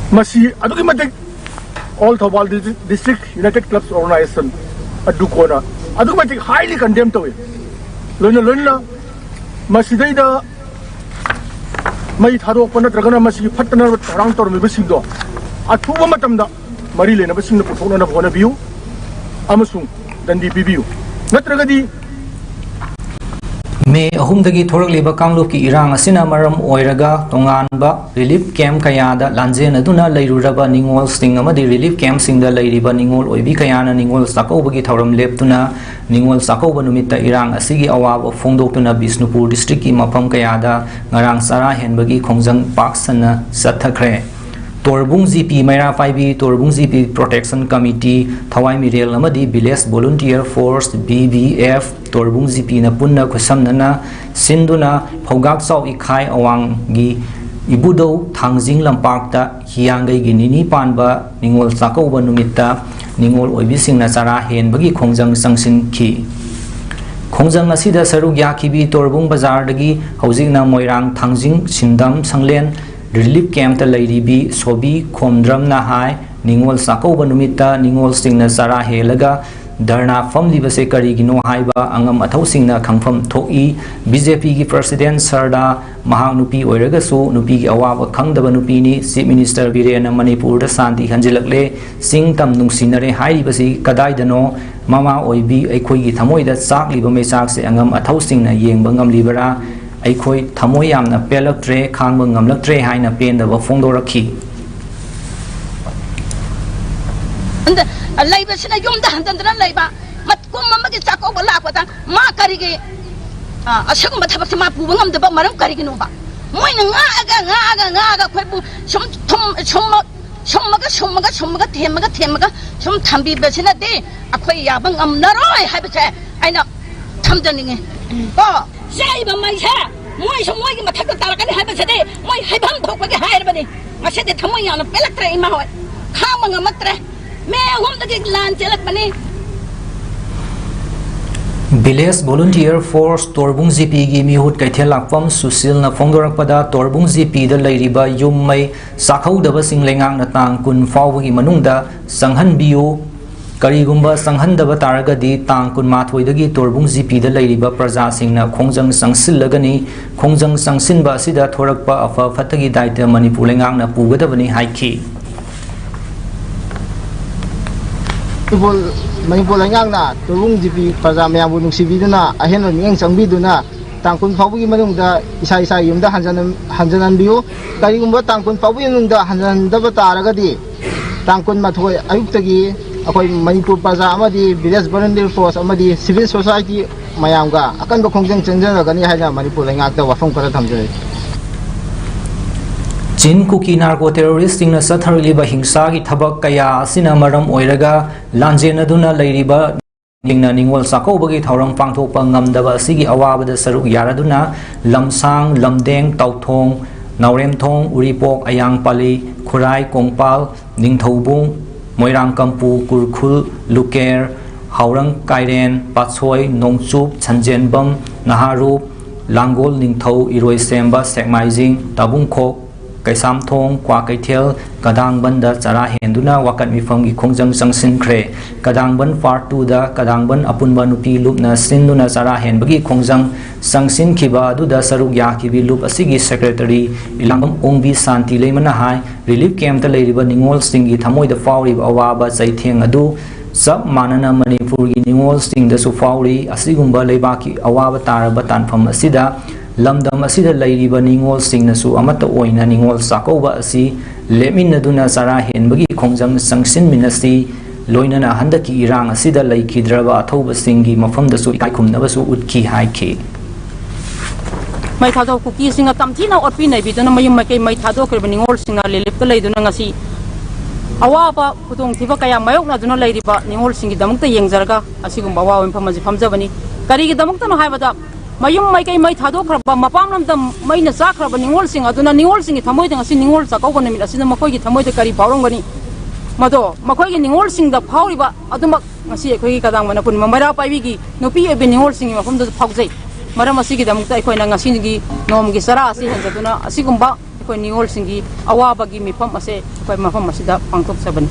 ꯃꯁꯤ ꯑꯗꯨꯛꯀꯤ ꯃꯇꯤꯛ All Thoubal District United Clubs Organization, ꯑꯗꯨꯀꯣꯅ ꯑꯗꯨꯛꯀꯤ ꯃꯇꯤꯛ highly condemn ꯇꯧꯏ꯫ ꯂꯣꯏꯅ ꯂꯣꯏꯅꯅ ꯃꯁꯤꯗꯩꯗ ꯃꯩ ꯊꯥꯗꯣꯛꯄ ꯅꯠꯇ꯭ꯔꯒꯅ ꯃꯁꯤꯒꯤ ꯐꯠꯇꯅꯕ ꯊꯧꯔꯥꯡ ꯇꯧꯔꯝꯃꯤꯕꯁꯤꯡꯗꯣ ꯑꯊꯨꯕ ꯃꯇꯝꯗ ꯃꯔꯤ ꯂꯩꯅꯕꯁꯤꯡꯅ ꯄꯨꯊꯣꯛꯅꯅꯕ ꯍꯣꯠꯅꯕꯤꯌꯨ ꯑꯃꯁꯨꯡ ꯗꯟꯗꯤ ꯄꯤꯕꯤꯌꯨ꯫ ꯅꯠꯇ꯭ꯔꯒꯗꯤ ꯃꯦ ꯑꯍꯨꯝꯗꯒꯤ ꯊꯣꯔꯛꯂꯤꯕ ꯀꯥꯡꯂꯨꯞꯀꯤ ꯏꯔꯥꯡ ꯑꯁꯤꯅ ꯃꯔꯝ ꯑꯣꯏꯔꯒ ꯇꯣꯉꯥꯟꯕ relief camp ꯀꯌꯥꯗ ꯂꯥꯟꯖꯦꯟꯅꯗꯨꯅ ꯂꯩꯔꯨꯔꯕ ꯅꯤꯉꯣꯜꯁꯤꯡ ꯑꯃꯗꯤ relief campꯁꯤꯡꯗ ꯂꯩꯔꯤꯕ ꯅꯤꯉꯣꯜ ꯑꯣꯏꯕꯤ ꯀꯌꯥꯅ ꯅꯤꯉꯣꯜ ꯆꯥꯛꯀꯧꯕꯒꯤ ꯊꯧꯔꯝ ꯂꯦꯞꯇꯨꯅ ꯅꯤꯉꯣꯜ ꯆꯥꯛꯀꯧꯕ ꯅꯨꯃꯤꯠꯇ ꯏꯔꯥꯡ ꯑꯁꯤꯒꯤ ꯑꯋꯥꯕ ꯐꯣꯡꯗꯣꯛꯇꯨꯅ ꯕꯤꯁꯅꯨꯄꯨꯔ districtꯀꯤ ꯃꯐꯝ ꯀꯌꯥꯗ ꯉꯔꯥꯡ ꯆꯔꯥ ꯍꯦꯟꯕꯒꯤ ꯈꯣꯡꯖꯪ ꯄꯥꯛ ꯁꯟꯅ ꯆꯠꯊꯈ꯭ꯔꯦ꯫ ꯇꯣꯔꯕꯨꯡ ꯖꯤꯄꯤ ꯃꯩꯔꯥ ꯄꯥꯏꯕꯤ, ꯇꯣꯔꯕꯨꯡ ꯖꯤꯄꯤ Protection Committee, ꯊꯋꯥꯏ ꯃꯤꯔꯦꯜ ꯑꯃꯗꯤ Village Volunteer Force, V V F, ꯇꯣꯔꯕꯨꯡ ꯖꯤꯄꯤꯅ ꯄꯨꯟꯅ ꯈꯨꯠꯁꯝꯅꯅ ꯁꯤꯟꯗꯨꯅ ꯐꯧꯒꯥꯛ ꯆꯥꯎ ꯏꯈꯥꯏ ꯑꯋꯥꯡꯒꯤ ꯏꯕꯨꯙꯧ ꯊꯥꯡꯖꯤꯡ ꯂꯝꯄꯥꯛꯇ ꯍꯤꯌꯥꯡꯒꯩꯒꯤ ꯅꯤꯅꯤ ꯄꯥꯟꯕ ꯅꯤꯉꯣꯜ ꯆꯥꯛꯀꯧꯕ ꯅꯨꯃꯤꯠꯇ ꯅꯤꯉꯣꯜ ꯑꯣꯏꯕꯤꯁꯤꯡꯅ ꯆꯔꯥ ꯍꯦꯟꯕꯒꯤ ꯈꯣꯡꯖꯪ ꯆꯪꯁꯤꯟꯈꯤ꯫ ꯈꯣꯡꯖꯪ ꯑꯁꯤꯗ ꯁꯔꯨꯛ ꯌꯥꯈꯤꯕꯤ ꯇꯣꯔꯕꯨꯡ ꯕꯖꯥꯔꯗꯒꯤ ꯍꯧꯖꯤꯛꯅ ꯃꯣꯏꯔꯥꯡ ꯊꯥꯡꯖꯤꯡ ꯁꯤꯟꯗꯝ ꯁꯪꯂꯦꯟ relief campꯇ ꯂꯩꯔꯤꯕꯤ ꯁꯣꯕꯤ ꯈꯣꯝꯗ꯭ꯔꯝꯅ ꯍꯥꯏ, ꯅꯤꯉꯣꯜ ꯆꯥꯛꯀꯧꯕ ꯅꯨꯃꯤꯠꯇ ꯅꯤꯉꯣꯜꯁꯤꯡꯅ ꯆꯔꯥ ꯍꯦꯜꯂꯒ ꯙꯔꯅꯥ ꯐꯝꯂꯤꯕꯁꯦ ꯀꯔꯤꯒꯤꯅꯣ ꯍꯥꯏꯕ ꯑꯉꯝ ꯑꯊꯧꯁꯤꯡꯅ ꯈꯪꯐꯝ ꯊꯣꯛꯏ꯫ ꯕꯤ ꯖꯦ ꯄꯤꯒꯤ ꯄ꯭ꯔꯁꯤꯗꯦꯟ ꯁꯔꯗꯥ ꯃꯍꯥꯛ ꯅꯨꯄꯤ ꯑꯣꯏꯔꯒꯁꯨ ꯅꯨꯄꯤꯒꯤ ꯑꯋꯥꯕ ꯈꯪꯗꯕ ꯅꯨꯄꯤꯅꯤ꯫ ꯆꯤꯐ ꯃꯤꯅꯤꯁꯇꯔ ꯕꯤꯔꯦꯟꯅ ꯃꯅꯤꯄꯨꯔꯗ ꯁꯥꯟꯇꯤ ꯍꯟꯖꯤꯜꯂꯛꯂꯦ, ꯆꯤꯡ ꯇꯝ ꯅꯨꯡꯁꯤꯅꯔꯦ ꯍꯥꯏꯔꯤꯕꯁꯤ ꯀꯗꯥꯏꯗꯅꯣ? ꯃꯃꯥ ꯑꯣꯏꯕꯤ, ꯑꯩꯈꯣꯏꯒꯤ ꯊꯃꯣꯏꯗ ꯆꯥꯛꯂꯤꯕ ꯃꯩꯆꯥꯛꯁꯦ ꯑꯉꯝ ꯑꯊꯧꯁꯤꯡꯅ ꯌꯦꯡꯕ ꯉꯝꯂꯤꯕꯔꯥ? ꯑꯩꯈꯣꯏ ꯊꯃꯣꯏ ꯌꯥꯝꯅ ꯄꯦꯜꯂꯛꯇ꯭ꯔꯦ, ꯈꯥꯡꯕ ꯉꯝꯂꯛꯇ꯭ꯔꯦ ꯍꯥꯏꯅ ꯄꯦꯟꯗꯕ ꯐꯣꯡꯗꯣꯔꯛꯈꯤ꯫ ꯑꯗ ꯂꯩꯕꯁꯤꯅ ꯌꯨꯝꯗ ꯍꯟꯖꯤꯟꯗꯅ ꯂꯩꯕ, ꯃꯇꯀꯨꯝ ꯑꯃꯒꯤ ꯆꯥꯛꯀꯧꯕ ꯂꯥꯛꯄꯗ ꯃꯥ ꯀꯔꯤꯒꯤ, ꯑ, ꯑꯁꯤꯒꯨꯝꯕ ꯊꯕꯛꯁꯦ ꯃꯥ ꯄꯨꯕ ꯉꯝꯗꯕ ꯃꯔꯝ ꯀꯔꯤꯒꯤꯅꯣꯕ? ꯃꯣꯏꯅ ꯉꯥꯛꯑꯒ, ꯉꯥꯛꯑꯒ, ꯉꯥꯛꯑꯒ ꯑꯩꯈꯣꯏꯕꯨ ꯁꯨꯝ ꯊꯨꯝ-, ꯁꯨꯝꯃ-, ꯁꯨꯝꯃꯒ, ꯁꯨꯝꯃꯒ, ꯁꯨꯝꯃꯒ, ꯊꯦꯝꯃꯒ, ꯊꯦꯝꯃꯒ ꯁꯨꯝ ꯊꯝꯕꯤꯕꯁꯤꯅꯗꯤ ꯑꯩꯈꯣꯏ ꯌꯥꯕ ꯉꯝꯂꯔꯣꯏ ꯍꯥꯏꯕꯁꯦ ꯑꯩꯅ ꯊꯝꯖꯅꯤꯡꯉꯤ꯫ ꯀꯣ, ꯆꯥꯛꯏꯕ ꯃꯩꯁꯦ ꯃꯣꯏꯁꯨ ꯃꯣꯏꯒꯤ ꯃꯊꯛꯇ ꯇꯥꯔꯛꯀꯅꯤ ꯍꯥꯏꯕꯁꯤꯗꯤ ꯃꯣꯏ ꯍꯥꯏꯐꯝ ꯊꯣꯛꯄꯒꯤ ꯍꯥꯏꯔꯕꯅꯤ꯫ ꯉꯁꯤꯗꯤ ꯊꯃꯣꯏ ꯌꯥꯝꯅ ꯄꯦꯜꯂꯛꯇ꯭ꯔꯦ ꯏꯃꯥ ꯍꯣꯏ꯫ ꯈꯥꯡꯕ ꯉꯝꯃꯛꯇ꯭ꯔꯦ꯫ ꯃꯦ ꯑꯍꯨꯝꯗꯒꯤ ꯂꯥꯟ ꯆꯦꯜꯂꯛꯄꯅꯤ꯫ Village Volunteer Force ꯇꯣꯔꯕꯨꯡ ꯖꯤꯄꯤꯒꯤ ꯃꯤꯍꯨꯠ ꯀꯩꯊꯦꯜ ꯂꯥꯛꯄꯝ ꯁꯨꯁꯤꯜꯅ ꯐꯣꯡꯗꯣꯔꯛꯄꯗ, ꯇꯣꯔꯕꯨꯡ ꯖꯤꯄꯤꯗ ꯂꯩꯔꯤꯕ ꯌꯨꯝ ꯃꯩ ꯆꯥꯛꯍꯧꯗꯕꯁꯤꯡ ꯂꯩꯉꯥꯛꯅ ꯇꯥꯡ ꯀꯨꯟ ꯐꯥꯎꯕꯒꯤ ꯃꯅꯨꯡꯗ ꯆꯪꯍꯟꯕꯤꯌꯨ꯫ ꯀꯔꯤꯒꯨꯝꯕ ꯆꯪꯍꯟꯗꯕ ꯇꯥꯔꯒꯗꯤ, ꯇꯥꯡ ꯀꯨꯟꯃꯥꯊꯣꯏꯗꯒꯤ ꯇꯣꯔꯕꯨꯡ ꯖꯤꯄꯤꯗ ꯂꯩꯔꯤꯕ ꯄ꯭ꯔꯖꯥꯁꯤꯡꯅ ꯈꯣꯡꯖꯪ ꯆꯪꯁꯤꯜꯂꯒꯅꯤ꯫ ꯈꯣꯡꯖꯪ ꯆꯪꯁꯤꯟꯕ ꯑꯁꯤꯗ ꯊꯣꯔꯛꯄ ꯑꯐ ꯐꯠꯇꯒꯤ ꯗꯥꯏꯇ ꯃꯅꯤꯄꯨꯔ ꯂꯩꯉꯥꯛꯅ ꯄꯨꯒꯗꯕꯅꯤ ꯍꯥꯏꯈꯤ꯫ ꯃꯅꯤꯄꯨꯔ, ꯃꯅꯤꯄꯨꯔ ꯂꯩꯉꯥꯛꯅ ꯇꯣꯔꯕꯨꯡ ꯖꯤꯄꯤ ꯄ꯭ꯔꯖꯥ ꯃꯌꯥꯝꯕꯨ ꯅꯨꯡꯁꯤꯕꯤꯗꯨꯅ ꯑꯍꯦꯟꯕ ꯃꯤꯠꯌꯦꯡ ꯆꯪꯕꯤꯗꯨꯅ ꯇꯥꯡ ꯀꯨꯟ ꯐꯥꯎꯕꯒꯤ ꯃꯅꯨꯡꯗ ꯏꯁꯥ ꯏꯁꯥꯒꯤ ꯌꯨꯝꯗ ꯍꯟꯖꯟ-, ꯍꯟꯖꯟꯍꯟꯕꯤꯌꯨ꯫ ꯀꯔꯤꯒꯨꯝꯕ ꯇꯥꯡ ꯀꯨꯟ ꯐꯥꯎꯕꯒꯤ ꯃꯅꯨꯡꯗ ꯍꯟꯖꯟꯗꯕ ꯇꯥꯔꯒꯗꯤ ꯇꯥꯡ ꯀꯨꯟꯃꯥꯊꯣꯏ ꯑꯌꯨꯛꯇꯒꯤ ꯑꯩꯈꯣꯏ ꯃꯅꯤꯄꯨꯔ ꯄ꯭ꯔꯖꯥ ꯑꯃꯗꯤ Village Volunteer Force ꯑꯃꯗꯤ civil society ꯃꯌꯥꯝꯒ ꯑꯀꯟꯕ ꯈꯣꯡꯖꯪ ꯆꯪꯖꯔꯒꯅꯤ ꯍꯥꯏꯅ ꯃꯅꯤꯄꯨꯔ ꯂꯩꯉꯥꯛꯇ ꯋꯥꯐꯝ ꯈꯔ ꯊꯝꯖꯔꯤ꯫ ꯆꯤꯟ ꯀꯨꯀꯤ ꯅꯥꯔꯀꯣ ꯇꯦꯔꯣꯔꯤꯁꯁꯤꯡꯅ ꯆꯠꯊꯔꯛꯂꯤꯕ ꯍꯤꯡꯁꯥꯒꯤ ꯊꯕꯛ ꯀꯌꯥ ꯑꯁꯤꯅ ꯃꯔꯝ ꯑꯣꯏꯔꯒ ꯂꯥꯟꯖꯦꯟꯅꯗꯨꯅ ꯂꯩꯔꯤꯕ ꯁꯤꯡꯅ ꯅꯤꯉꯣꯜ ꯆꯥꯛꯀꯧꯕꯒꯤ ꯊꯧꯔꯝ ꯄꯥꯡꯊꯣꯛꯄ ꯉꯝꯗꯕ ꯑꯁꯤꯒꯤ ꯑꯋꯥꯕꯗ ꯁꯔꯨꯛ ꯌꯥꯔꯗꯨꯅ ꯂꯝꯁꯥꯡ, ꯂꯝꯗꯦꯡ, ꯇꯥꯎꯊꯣꯡ, ꯅꯥꯎꯔꯦꯝꯊꯣꯡ, ꯎꯔꯤꯄꯣꯛ, ꯑꯌꯥꯡ ꯄꯥꯂꯤ, ꯈꯨꯔꯥꯏ, ꯀꯣꯡꯄꯥꯜ, ꯅꯤꯡꯊꯧꯕꯨꯡ, ꯃꯣꯏꯔꯥꯡꯀꯝꯄꯨ, ꯀꯨꯔꯈꯨꯜ, ꯂꯨꯀꯦꯔ, ꯍꯥꯎꯔꯪ ꯀꯥꯏꯔꯦꯟ, ꯄꯥꯠꯁꯣꯏ, ꯅꯣꯡꯆꯨꯞ, ꯁꯟꯖꯦꯟꯕꯝ, ꯅꯍꯥꯔꯨꯞ, ꯂꯥꯡꯒꯣꯜ ꯅꯤꯡꯊꯧ, ꯏꯔꯣꯏꯁꯦꯝꯕ, ꯁꯦꯛꯃꯥꯏꯖꯤꯡ, ꯇꯥꯕꯨꯡꯈꯣꯛ, ꯀꯩꯁꯥꯝꯊꯣꯡ, ꯀ꯭ꯋꯥꯀꯩꯊꯦꯜ, ꯀꯗꯥꯡꯕꯟꯗ ꯆꯔꯥ ꯍꯦꯟꯗꯨꯅ ꯋꯥꯀꯠ ꯃꯤꯐꯝꯒꯤ ꯈꯣꯡꯖꯪ ꯆꯪꯁꯤꯟꯈ꯭ꯔꯦ꯫ ꯀꯗꯥꯡꯕꯟ Part Two ꯗ ꯀꯗꯥꯡꯕꯟ ꯑꯄꯨꯟꯕ ꯅꯨꯄꯤ ꯂꯨꯞꯅ ꯁꯤꯟꯗꯨꯅ ꯆꯔꯥ ꯍꯦꯟꯕꯒꯤ ꯈꯣꯡꯖꯪ ꯆꯪꯁꯤꯟꯈꯤꯕ ꯑꯗꯨꯗ ꯁꯔꯨꯛ ꯌꯥꯈꯤꯕꯤ ꯂꯨꯞ ꯑꯁꯤꯒꯤ Secretary ꯏꯂꯥꯡꯕꯝ ꯑꯣꯡꯕꯤ ꯁꯥꯟꯇꯤ ꯂꯩꯃꯅ ꯍꯥꯏ, relief camp ꯇ ꯂꯩꯔꯤꯕ ꯅꯤꯉꯣꯜꯁꯤꯡꯒꯤ ꯊꯃꯣꯏꯗ ꯐꯥꯎꯔꯤꯕ ꯑꯋꯥꯕ ꯆꯩꯊꯦꯡ ꯑꯗꯨ ꯆꯞ ꯃꯥꯟꯅꯅ ꯃꯅꯤꯄꯨꯔꯒꯤ ꯅꯤꯉꯣꯜꯁꯤꯡꯗꯁꯨ ꯐꯥꯎꯔꯤ꯫ ꯑꯁꯤꯒꯨꯝꯕ ꯂꯩꯕꯥꯛꯀꯤ ꯑꯋꯥꯕ ꯇꯥꯔꯕ ꯇꯥꯟꯐꯝ ꯑꯁꯤꯗ ꯂꯝꯗꯝ ꯑꯁꯤꯗ ꯂꯩꯔꯤꯕ ꯅꯤꯉꯣꯜꯁꯤꯡꯅꯁꯨ ꯑꯃꯠꯇ ꯑꯣꯏꯅ ꯅꯤꯉꯣꯜ ꯆꯥꯛꯀꯧꯕ ꯑꯁꯤ ꯂꯦꯞꯃꯤꯟꯅꯗꯨꯅ ꯆꯔꯥ ꯍꯦꯟꯕꯒꯤ ꯈꯣꯡꯖꯪ ꯆꯪꯁꯤꯟꯃꯤꯟꯅꯁꯤ꯫ ꯂꯣꯏꯅꯅ ꯍꯟꯗꯛꯀꯤ ꯏꯔꯥꯡ ꯑꯁꯤꯗ ꯂꯩꯈꯤꯗ꯭ꯔꯕ ꯑꯊꯧꯕꯁꯤꯡꯒꯤ ꯃꯐꯝꯗꯁꯨ ꯏꯀꯥꯏ ꯈꯨꯝꯅꯕꯁꯨ ꯎꯠꯈꯤ ꯍꯥꯏꯈꯤ꯫ ꯃꯩ ꯊꯥꯗꯣꯛ ꯀꯨꯀꯤꯁꯤꯡꯅ ꯇꯝꯊꯤꯅ ꯑꯣꯠꯄꯤ ꯅꯩꯕꯤꯗꯨꯅ ꯃꯌꯨꯝ ꯃꯀꯩ ꯃꯩ ꯊꯥꯗꯣꯛꯈ꯭ꯔꯤꯕ ꯅꯤꯉꯣꯜꯁꯤꯡꯅ relief ꯇ ꯂꯩꯗꯨꯅ ꯉꯁꯤ ꯑꯋꯥꯕ ꯈꯨꯗꯣꯡꯊꯤꯕ ꯀꯌꯥ ꯃꯥꯌꯣꯛꯅꯗꯨꯅ ꯂꯩꯔꯤꯕ ꯅꯤꯉꯣꯜꯁꯤꯡꯒꯤꯗꯃꯛꯇ ꯌꯦꯡꯖꯔꯒ ꯑꯁꯤꯒꯨꯝꯕ ꯑꯋꯥꯕ ꯃꯤꯐꯝ ꯑꯁꯤ ꯐꯝꯖꯕꯅꯤ꯫ ꯀꯔꯤꯒꯤꯗꯃꯛꯇꯅꯣ ꯍꯥꯏꯕꯗ ꯃꯌꯨꯝ ꯃꯩꯀꯩ ꯃꯩ ꯊꯥꯗꯣꯛꯈ꯭ꯔꯕ, ꯃꯄꯥꯝ ꯂꯝꯗꯝ ꯃꯩꯅ ꯆꯥꯛꯈ꯭ꯔꯕ ꯅꯤꯉꯣꯜꯁꯤꯡ ꯑꯗꯨꯅ ꯅꯤꯉꯣꯜꯁꯤꯡꯒꯤ ꯊꯃꯣꯏꯗ ꯉꯁꯤ ꯅꯤꯉꯣꯜ ꯆꯥꯛꯀꯧꯕ ꯅꯨꯃꯤꯠ ꯑꯁꯤꯗ ꯃꯈꯣꯏꯒꯤ ꯊꯃꯣꯏꯗ ꯀꯔꯤ ꯐꯥꯎꯔꯝꯒꯅꯤ? ꯃꯗꯣ ꯃꯈꯣꯏꯒꯤ ꯅꯤꯉꯣꯜꯁꯤꯡꯗ ꯐꯥꯎꯔꯤꯕ ꯑꯗꯨꯃꯛ ꯉꯁꯤ ꯑꯩꯈꯣꯏꯒꯤ ꯀꯗꯥꯡꯕꯟ ꯑꯄꯨꯟꯕ ꯃꯩꯔꯥ ꯄꯥꯏꯕꯤꯒꯤ ꯅꯨꯄꯤ ꯑꯣꯏꯕꯤ ꯅꯤꯉꯣꯜꯁꯤꯡꯒꯤ ꯃꯐꯝꯗꯁꯨ ꯐꯥꯎꯖꯩ꯫ ꯃꯔꯝ ꯑꯁꯤꯒꯤꯗꯃꯛꯇ ꯑꯩꯈꯣꯏꯅ ꯉꯁꯤꯒꯤ ꯅꯣꯡꯃꯒꯤ ꯆꯔꯥ ꯑꯁꯤ ꯍꯦꯟꯖꯗꯨꯅ ꯑꯁꯤꯒꯨꯝꯕ ꯑꯩꯈꯣꯏ ꯅꯤꯉꯣꯜꯁꯤꯡꯒꯤ ꯑꯋꯥꯕꯒꯤ ꯃꯤꯐꯝ ꯑꯁꯦ ꯑꯩꯈꯣꯏ ꯃꯐꯝ ꯑꯁꯤꯗ ꯄꯥꯡꯊꯣꯛꯆꯕꯅꯤ꯫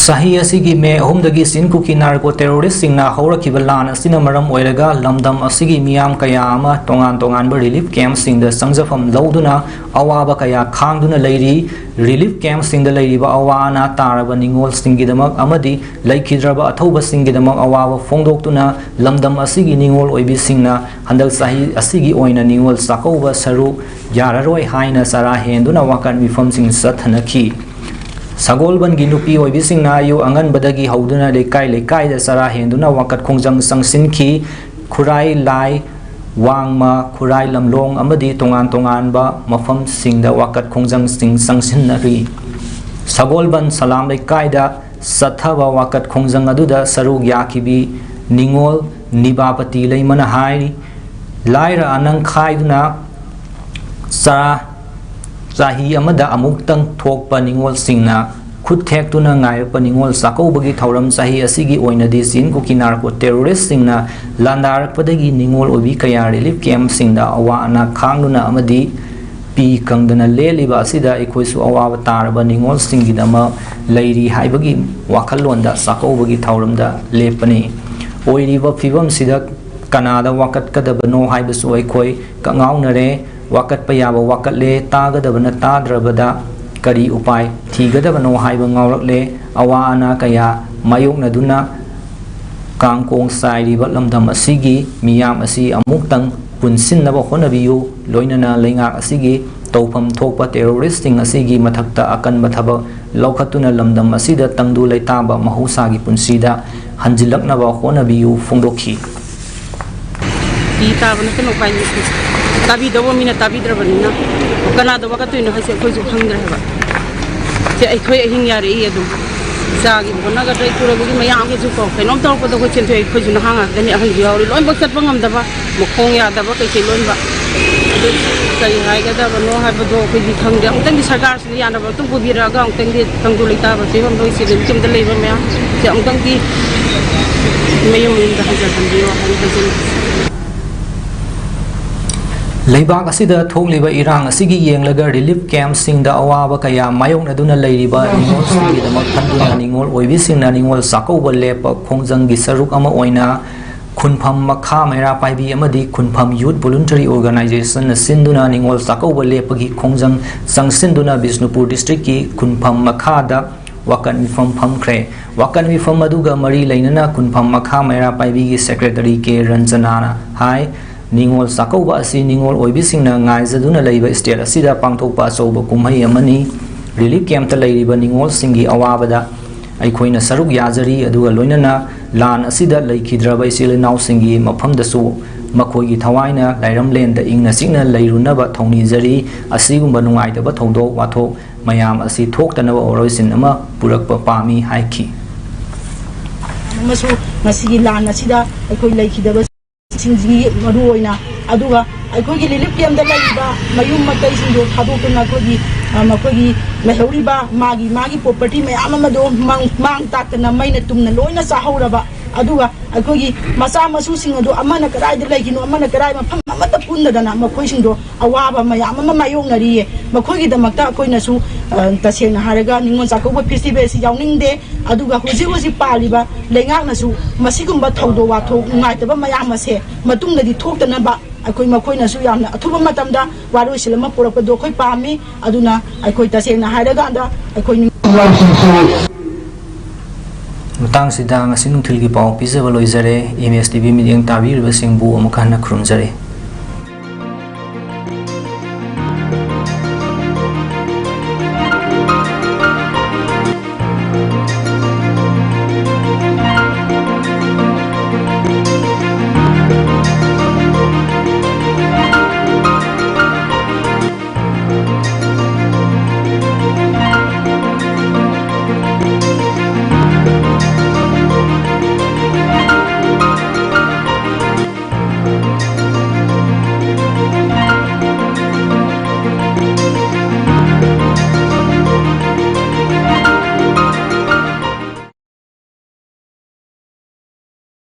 ꯆꯍꯤ ꯑꯁꯤꯒꯤ ꯃꯦ ꯑꯍꯨꯝꯗꯒꯤ ꯆꯤꯟ ꯀꯨꯀꯤ narco terrorist ꯁꯤꯡꯅ ꯍꯧꯔꯛꯈꯤꯕ ꯂꯥꯟ ꯑꯁꯤꯅ ꯃꯔꯝ ꯑꯣꯏꯔꯒ ꯂꯝꯗꯝ ꯑꯁꯤꯒꯤ ꯃꯤꯌꯥꯝ ꯀꯌꯥ ꯑꯃ ꯇꯣꯉꯥꯟ ꯇꯣꯉꯥꯟꯕ relief camp ꯁꯤꯡꯗ ꯆꯪꯖꯐꯝ ꯂꯧꯗꯨꯅ ꯑꯋꯥꯕ ꯀꯌꯥ ꯈꯥꯡꯗꯨꯅ ꯂꯩꯔꯤ꯫ Relief camp ꯁꯤꯡꯗ ꯂꯩꯔꯤꯕ ꯑꯋꯥ ꯑꯅꯥ ꯇꯥꯔꯕ ꯅꯤꯉꯣꯜꯁꯤꯡꯒꯤꯗꯃꯛ ꯑꯃꯗꯤ ꯂꯩꯈꯤꯗ꯭ꯔꯕ ꯑꯊꯧꯕꯁꯤꯡꯒꯤꯗꯃꯛ ꯑꯋꯥꯕ ꯐꯣꯡꯗꯣꯛꯇꯨꯅ ꯂꯝꯗꯝ ꯑꯁꯤꯒꯤ ꯅꯤꯉꯣꯜ ꯑꯣꯏꯕꯤꯁꯤꯡꯅ ꯍꯟꯗꯛ ꯆꯍꯤ ꯑꯁꯤꯒꯤ ꯑꯣꯏꯅ ꯅꯤꯉꯣꯜ ꯆꯥꯛꯀꯧꯕ ꯁꯔꯨꯛ ꯌꯥꯔꯔꯣꯏ ꯍꯥꯏꯅ ꯆꯔꯥ ꯍꯦꯟꯗꯨꯅ ꯋꯥꯀꯠ ꯃꯤꯐꯝꯁꯤꯡ ꯆꯠꯊꯅꯈꯤ꯫ ꯁꯒꯣꯜꯕꯟꯒꯤ ꯅꯨꯄꯤ ꯑꯣꯏꯕꯤꯁꯤꯡꯅ ꯑꯌꯨꯛ ꯑꯉꯟꯕꯗꯒꯤ ꯍꯧꯗꯨꯅ ꯂꯩꯀꯥꯏ ꯂꯩꯀꯥꯏꯗ ꯆꯔꯥ ꯍꯦꯟꯗꯨꯅ ꯋꯥꯀꯠ ꯈꯣꯡꯖꯪ ꯆꯪꯁꯤꯟꯈꯤ꯫ ꯈꯨꯔꯥꯏ ꯂꯥꯏ, ꯋꯥꯡꯃ, ꯈꯨꯔꯥꯏ ꯂꯝꯂꯣꯡ ꯑꯃꯗꯤ ꯇꯣꯉꯥꯟ ꯇꯣꯉꯥꯟꯕ ꯃꯐꯝꯁꯤꯡꯗ ꯋꯥꯀꯠ ꯈꯣꯡꯖꯪꯁꯤꯡ ꯆꯪꯁꯤꯟꯅꯔꯤ꯫ ꯁꯒꯣꯜꯕꯟ ꯁꯂꯥꯝ ꯂꯩꯀꯥꯏꯗ ꯆꯠꯊꯕ ꯋꯥꯀꯠ ꯈꯣꯡꯖꯪ ꯑꯗꯨꯗ ꯁꯔꯨꯛ ꯌꯥꯈꯤꯕꯤ ꯅꯤꯉꯣꯜ ꯅꯤꯕꯥꯄꯇꯤ ꯂꯩꯃꯅ ꯍꯥꯏꯔꯤ, ꯂꯥꯏꯔ ꯑꯅꯪ ꯈꯥꯏꯗꯨꯅ ꯆꯔꯥ ꯆꯍꯤ ꯑꯃꯗ ꯑꯃꯨꯛꯇꯪ ꯊꯣꯛꯄ ꯅꯤꯉꯣꯜꯁꯤꯡꯅ ꯈꯨꯠ ꯊꯦꯛꯇꯨꯅ ꯉꯥꯏꯔꯛꯄ ꯅꯤꯉꯣꯜ ꯆꯥꯛꯀꯧꯕꯒꯤ ꯊꯧꯔꯝ ꯆꯍꯤ ꯑꯁꯤꯒꯤ ꯑꯣꯏꯅꯗꯤ ꯆꯤꯟ ꯀꯨꯀꯤ ꯅꯥꯔꯀꯣ ꯇꯦꯔꯣꯔꯤꯁꯁꯤꯡꯅ ꯂꯥꯟꯗꯥꯔꯛꯄꯗꯒꯤ ꯅꯤꯉꯣꯜ ꯑꯣꯏꯕꯤ ꯀꯌꯥ ꯔꯤꯂꯤꯐ ꯀꯦꯝꯞꯁꯤꯡꯗ ꯑꯋꯥ ꯑꯅꯥ ꯈꯥꯡꯗꯨꯅ ꯑꯃꯗꯤ ꯄꯤ ꯀꯪꯗꯅ ꯂꯦꯜꯂꯤꯕ ꯑꯁꯤꯗ ꯑꯩꯈꯣꯏꯁꯨ ꯑꯋꯥꯕ ꯇꯥꯔꯕ ꯅꯤꯉꯣꯜꯁꯤꯡꯒꯤꯗꯃꯛ ꯂꯩꯔꯤ ꯍꯥꯏꯕꯒꯤ ꯋꯥꯈꯜꯂꯣꯟꯗ ꯆꯥꯛꯀꯧꯕꯒꯤ ꯊꯧꯔꯝꯗ ꯂꯦꯞꯄꯅꯤ꯫ ꯑꯣꯏꯔꯤꯕ ꯐꯤꯕꯝꯁꯤꯗ ꯀꯅꯥꯗ ꯋꯥꯀꯠꯀꯗꯕꯅꯣ ꯍꯥꯏꯕꯁꯨ ꯑꯩꯈꯣꯏ ꯀꯛꯉꯥꯎꯅꯔꯦ꯫ ꯋꯥꯀꯠꯄ ꯌꯥꯕ ꯋꯥꯀꯠꯂꯦ, ꯇꯥꯒꯗꯕꯅ ꯇꯥꯗ꯭ꯔꯕꯗ ꯀꯔꯤ ꯎꯄꯥꯏ ꯊꯤꯒꯗꯕꯅꯣ ꯍꯥꯏꯕ ꯉꯥꯎꯔꯛꯂꯦ꯫ ꯑꯋꯥ ꯑꯅꯥ ꯀꯌꯥ ꯃꯥꯌꯣꯛꯅꯗꯨꯅ ꯀꯥꯡꯀꯣꯡ ꯆꯥꯏꯔꯤꯕ ꯂꯝꯗꯝ ꯑꯁꯤꯒꯤ ꯃꯤꯌꯥꯝ ꯑꯁꯤ ꯑꯃꯨꯛꯇꯪ ꯄꯨꯟꯁꯤꯟꯅꯕ ꯍꯣꯠꯅꯕꯤꯌꯨ꯫ ꯂꯣꯏꯅꯅ ꯂꯩꯉꯥꯛ ꯑꯁꯤꯒꯤ ꯇꯧꯐꯝ ꯊꯣꯛꯄ ꯇꯦꯔꯣꯔꯤꯁꯁꯤꯡ ꯑꯁꯤꯒꯤ ꯃꯊꯛꯇ ꯑꯀꯟꯕ ꯊꯕꯛ ꯂꯧꯈꯠꯇꯨꯅ ꯂꯝꯗꯝ ꯑꯁꯤꯗ ꯇꯪꯗꯨ ꯂꯩꯇꯥꯕ ꯃꯍꯧꯁꯥꯒꯤ ꯄꯨꯟꯁꯤꯗ ꯍꯟꯖꯤꯜꯂꯛꯅꯕ ꯍꯣꯠꯅꯕꯤꯌꯨ ꯐꯣꯡꯗꯣꯛꯈꯤ꯫ ꯄꯤ ꯇꯥꯕ ꯅꯠꯇꯅ ꯎꯄꯥꯏ ꯂꯩꯇꯦ꯫ ꯇꯥꯕꯤꯗꯧꯕ ꯃꯤꯅ ꯇꯥꯕꯤꯗ꯭ꯔꯕꯅꯤꯅ ꯀꯅꯥꯗ ꯋꯥꯀꯠꯇꯣꯏꯅꯣ ꯍꯥꯏꯁꯦ ꯑꯩꯈꯣꯏꯁꯨ ꯈꯪꯗ꯭ꯔꯦ ꯍꯥꯏꯕ꯫ ꯁꯦ ꯑꯩꯈꯣꯏ ꯑꯍꯤꯡ ꯌꯥꯔꯛꯏ ꯑꯗꯨꯝ꯫ ꯏꯆꯥꯒꯤ ꯍꯣꯠꯅꯒꯗ꯭ꯔꯥ ꯏꯄꯨꯔꯣꯏꯕꯒꯤ ꯃꯌꯥꯝꯒꯤꯁꯨ ꯀꯣ ꯀꯩꯅꯣꯝ ꯇꯧꯔꯛꯄꯗ ꯑꯩꯈꯣꯏ ꯁꯦꯟꯊꯣꯛ ꯑꯩꯈꯣꯏꯁꯨ ꯅꯍꯥ ꯉꯥꯛꯇꯅꯤ, ꯑꯍꯟꯁꯨ ꯌꯥꯎꯔꯤ, ꯂꯣꯏꯅꯃꯛ ꯆꯠꯄ ꯉꯝꯗꯕ, ꯃꯈꯣꯡ ꯌꯥꯗꯕ ꯀꯩꯀꯩ ꯂꯣꯏꯅꯃꯛ꯫ ꯑꯗꯨ ꯀꯔꯤ ꯍꯥꯏꯒꯗꯕꯅꯣ ꯍꯥꯏꯕꯗꯣ ꯑꯩꯈꯣꯏꯗꯤ ꯈꯪꯗꯦ꯫ ꯑꯃꯨꯛꯇꯪꯗꯤ ꯁꯔꯀꯥꯔꯁꯤꯅ ꯌꯥꯅꯕ ꯑꯃꯨꯛꯇꯪ ꯄꯨꯕꯤꯔꯛꯑꯒ ꯑꯃꯨꯛꯇꯪꯗꯤ ꯇꯪꯗꯨ ꯂꯩꯇꯥꯕ ꯐꯤꯕꯝꯗ ꯂꯩꯁꯤ ꯔꯤꯂꯤꯐ ꯀꯦꯝꯞꯇ ꯂꯩꯕ ꯃꯌꯥꯝꯁꯦ ꯑꯃꯨꯛꯇꯪꯗꯤ ꯃꯌꯨꯝ ꯃꯌꯨꯝꯗ ꯍꯟꯖꯤꯟꯍꯟꯕꯤꯌꯣ ꯍꯥꯏꯅ ꯍꯥꯏꯖꯅꯤꯡꯉꯤ꯫ ꯂꯩꯕꯥꯛ ꯑꯁꯤꯗ ꯊꯣꯛꯂꯤꯕ ꯏꯔꯥꯡ ꯑꯁꯤꯒꯤ ꯌꯦꯡꯂꯒ ꯔꯤꯂꯤꯐ ꯀꯦꯝꯞꯁꯤꯡꯗ ꯑꯋꯥꯕ ꯀꯌꯥ ꯃꯥꯌꯣꯛꯅꯗꯨꯅ ꯂꯩꯔꯤꯕ ꯅꯤꯉꯣꯜꯁꯤꯡꯒꯤꯗꯃꯛ ꯈꯟꯗꯨꯅ ꯅꯤꯉꯣꯜ ꯑꯣꯏꯕꯤꯁꯤꯡꯅ ꯅꯤꯉꯣꯜ ꯆꯥꯛꯀꯧꯕ ꯂꯦꯞꯄ ꯈꯣꯡꯖꯪꯒꯤ ꯁꯔꯨꯛ ꯑꯃ ꯑꯣꯏꯅ ꯈꯨꯟꯐꯝ ꯃꯈꯥ ꯃꯩꯔꯥ ꯄꯥꯏꯕꯤ ꯑꯃꯗꯤ ꯈꯨꯟꯐꯝ ꯌꯨꯠ ꯚꯣꯂꯨꯟꯇꯔꯤ ꯑꯣꯔꯒꯅꯥꯏꯖꯦꯁꯟꯅ ꯁꯤꯟꯗꯨꯅ ꯅꯤꯉꯣꯜ ꯆꯥꯛꯀꯧꯕ ꯂꯦꯞꯄꯒꯤ ꯈꯣꯡꯖꯪ ꯆꯪꯁꯤꯟꯗꯨꯅ ꯕꯤꯁꯅꯨꯄꯨꯔ ꯗꯤꯁꯇ꯭ꯔꯤꯛꯀꯤ ꯈꯨꯟꯐꯝ ꯃꯈꯥꯗ ꯋꯥꯀꯠ ꯃꯤꯐꯝ ꯐꯝꯈ꯭ꯔꯦ꯫ ꯋꯥꯀꯠ ꯃꯤꯐꯝ ꯑꯗꯨꯒ ꯃꯔꯤ ꯂꯩꯅꯅ ꯈꯨꯟꯐꯝ ꯃꯈꯥ ꯃꯩꯔꯥ ꯄꯥꯏꯕꯤꯒꯤ ꯁꯦꯀ꯭ꯔꯦꯇꯔꯤ ꯀꯦ ꯔꯟꯖꯅꯥꯅ ꯍꯥꯏ, ꯅꯤꯉꯣꯜ ꯆꯥꯛꯀꯧꯕ ꯑꯁꯤ ꯅꯤꯉꯣꯜ ꯑꯣꯏꯕꯤꯁꯤꯡꯅ ꯉꯥꯏꯖꯗꯨꯅ ꯂꯩꯕ ꯁ꯭ꯇꯦꯠ ꯑꯁꯤꯗ ꯄꯥꯡꯊꯣꯛꯄ ꯑꯆꯧꯕ ꯀꯨꯝꯍꯩ ꯑꯃꯅꯤ꯫ ꯔꯤꯂꯤꯐ ꯀꯦꯝꯞꯇ ꯂꯩꯔꯤꯕ ꯅꯤꯉꯣꯜꯁꯤꯡꯒꯤ ꯑꯋꯥꯕꯗ ꯑꯩꯈꯣꯏꯅ ꯁꯔꯨꯛ ꯌꯥꯖꯔꯤ, ꯑꯗꯨꯒ ꯂꯣꯏꯅꯅ ꯂꯥꯟ ꯑꯁꯤꯗ ꯂꯩꯈꯤꯗ꯭ꯔꯕ ꯏꯆꯤꯜ ꯏꯅꯥꯎꯁꯤꯡꯒꯤ ꯃꯐꯝꯗꯁꯨ ꯃꯈꯣꯏꯒꯤ ꯊꯋꯥꯏꯅ ꯂꯥꯏꯔꯝꯂꯦꯟꯗ ꯏꯪꯅ ꯆꯤꯛꯅ ꯂꯩꯔꯨꯅꯕ ꯊꯧꯅꯤꯖꯔꯤ꯫ ꯑꯁꯤꯒꯨꯝꯕ ꯅꯨꯡꯉꯥꯏꯇꯕ ꯊꯧꯗꯣꯛ ꯋꯥꯊꯣꯛ ꯃꯌꯥꯝ ꯑꯁꯤ ꯊꯣꯛꯇꯅꯕ ꯋꯥꯔꯣꯏꯁꯤꯟ ꯑꯃ ꯄꯨꯔꯛꯄ ꯄꯥꯝꯃꯤ ꯍꯥꯏꯈꯤ꯫ ꯑꯃꯁꯨ ꯃꯁꯤꯒꯤ ꯂꯥꯟ ꯑꯁꯤꯗ ꯑꯩꯈꯣꯏ ꯂꯩꯈꯤꯗꯕꯁꯤꯡꯁꯤꯒꯤ ꯃꯔꯨ ꯑꯣꯏꯅ, ꯑꯗꯨꯒ ꯑꯩꯈꯣꯏꯒꯤ ꯔꯤꯂꯤꯐ ꯀꯦꯝꯞꯇ ꯂꯩꯔꯤꯕ ꯃꯌꯨꯝ ꯃꯀꯩꯁꯤꯡꯗꯣ ꯊꯥꯗꯣꯛꯇꯨꯅ ꯑꯩꯈꯣꯏꯒꯤ, ꯑ, ꯃꯈꯣꯏꯒꯤ ꯂꯩꯍꯧꯔꯤꯕ ꯃꯥꯒꯤ, ꯃꯥꯒꯤ ꯄ꯭ꯔꯣꯄꯔꯇꯤ ꯃꯌꯥꯝ ꯑꯃꯗꯣ ꯃꯥꯡ, ꯃꯥꯡ ꯇꯥꯛꯇꯅ ꯃꯩꯅ ꯇꯨꯝꯅ ꯂꯣꯏꯅ ꯆꯥꯍꯧꯔꯕ꯫ ꯑꯗꯨꯒ ꯑꯩꯈꯣꯏꯒꯤ ꯃꯆꯥ ꯃꯁꯨꯁꯤꯡ ꯑꯗꯨ ꯑꯃꯅ ꯀꯗꯥꯏꯗ ꯂꯩꯈꯤꯅꯣ, ꯑꯃꯅ ꯀꯗꯥꯏ ꯃꯐꯝ ꯑꯃꯠꯇ ꯄꯨꯟꯗꯗꯅ ꯃꯈꯣꯏꯁꯤꯡꯗꯣ ꯑꯋꯥꯕ ꯃꯌꯥꯝ ꯑꯃ ꯃꯥꯌꯣꯛꯅꯔꯤꯌꯦ꯫ ꯃꯈꯣꯏꯒꯤꯗꯃꯛꯇ ꯑꯩꯈꯣꯏꯅꯁꯨ, ꯑ, ꯇꯁꯦꯡꯅ ꯍꯥꯏꯔꯒ ꯅꯤꯉꯣꯜ ꯆꯥꯛꯀꯧꯕ ꯐꯦꯁꯇꯤꯚꯦꯜꯁꯤ ꯌꯥꯎꯅꯤꯡꯗꯦ꯫ ꯑꯗꯨꯒ ꯍꯧꯖꯤꯛ ꯍꯧꯖꯤꯛ ꯄꯥꯜꯂꯤꯕ ꯂꯩꯉꯥꯛꯅꯁꯨ ꯃꯁꯤꯒꯨꯝꯕ ꯊꯧꯗꯣꯛ ꯋꯥꯊꯣꯛ ꯅꯨꯡꯉꯥꯏꯇꯕ ꯃꯌꯥꯝ ꯑꯁꯦ ꯃꯇꯨꯡꯗꯗꯤ ꯊꯣꯛꯇꯅꯕ ꯑꯩꯈꯣꯏ ꯃꯈꯣꯏꯅꯁꯨ ꯌꯥꯝꯅ ꯑꯊꯨꯕ ꯃꯇꯝꯗ ꯋꯥꯔꯣꯏꯁꯤꯟ ꯑꯃ ꯄꯨꯔꯛꯄꯗꯣ ꯑꯩꯈꯣꯏ ꯄꯥꯝꯃꯤ꯫ ꯑꯗꯨꯅ ꯑꯩꯈꯣꯏ ꯇꯁꯦꯡꯅ ꯍꯥꯏꯔꯀꯥꯟꯗ ꯑꯩꯈꯣꯏ ꯅꯤꯡ- ꯃꯇꯥꯡꯁꯤꯗ ꯉꯁꯤ ꯅꯨꯡꯊꯤꯜꯒꯤ ꯄꯥꯎ ꯄꯤꯖꯕ ꯂꯣꯏꯖꯔꯦ꯫ ꯑꯦꯝ ꯑꯦꯁ ꯇꯤ ꯚꯤ ꯃꯤꯠꯌꯦꯡ ꯇꯥꯕꯤꯔꯤꯕꯁꯤꯡꯕꯨ ꯑꯃꯨꯛ ꯍꯟꯅ ꯈꯨꯔꯨꯝꯖꯔꯤ꯫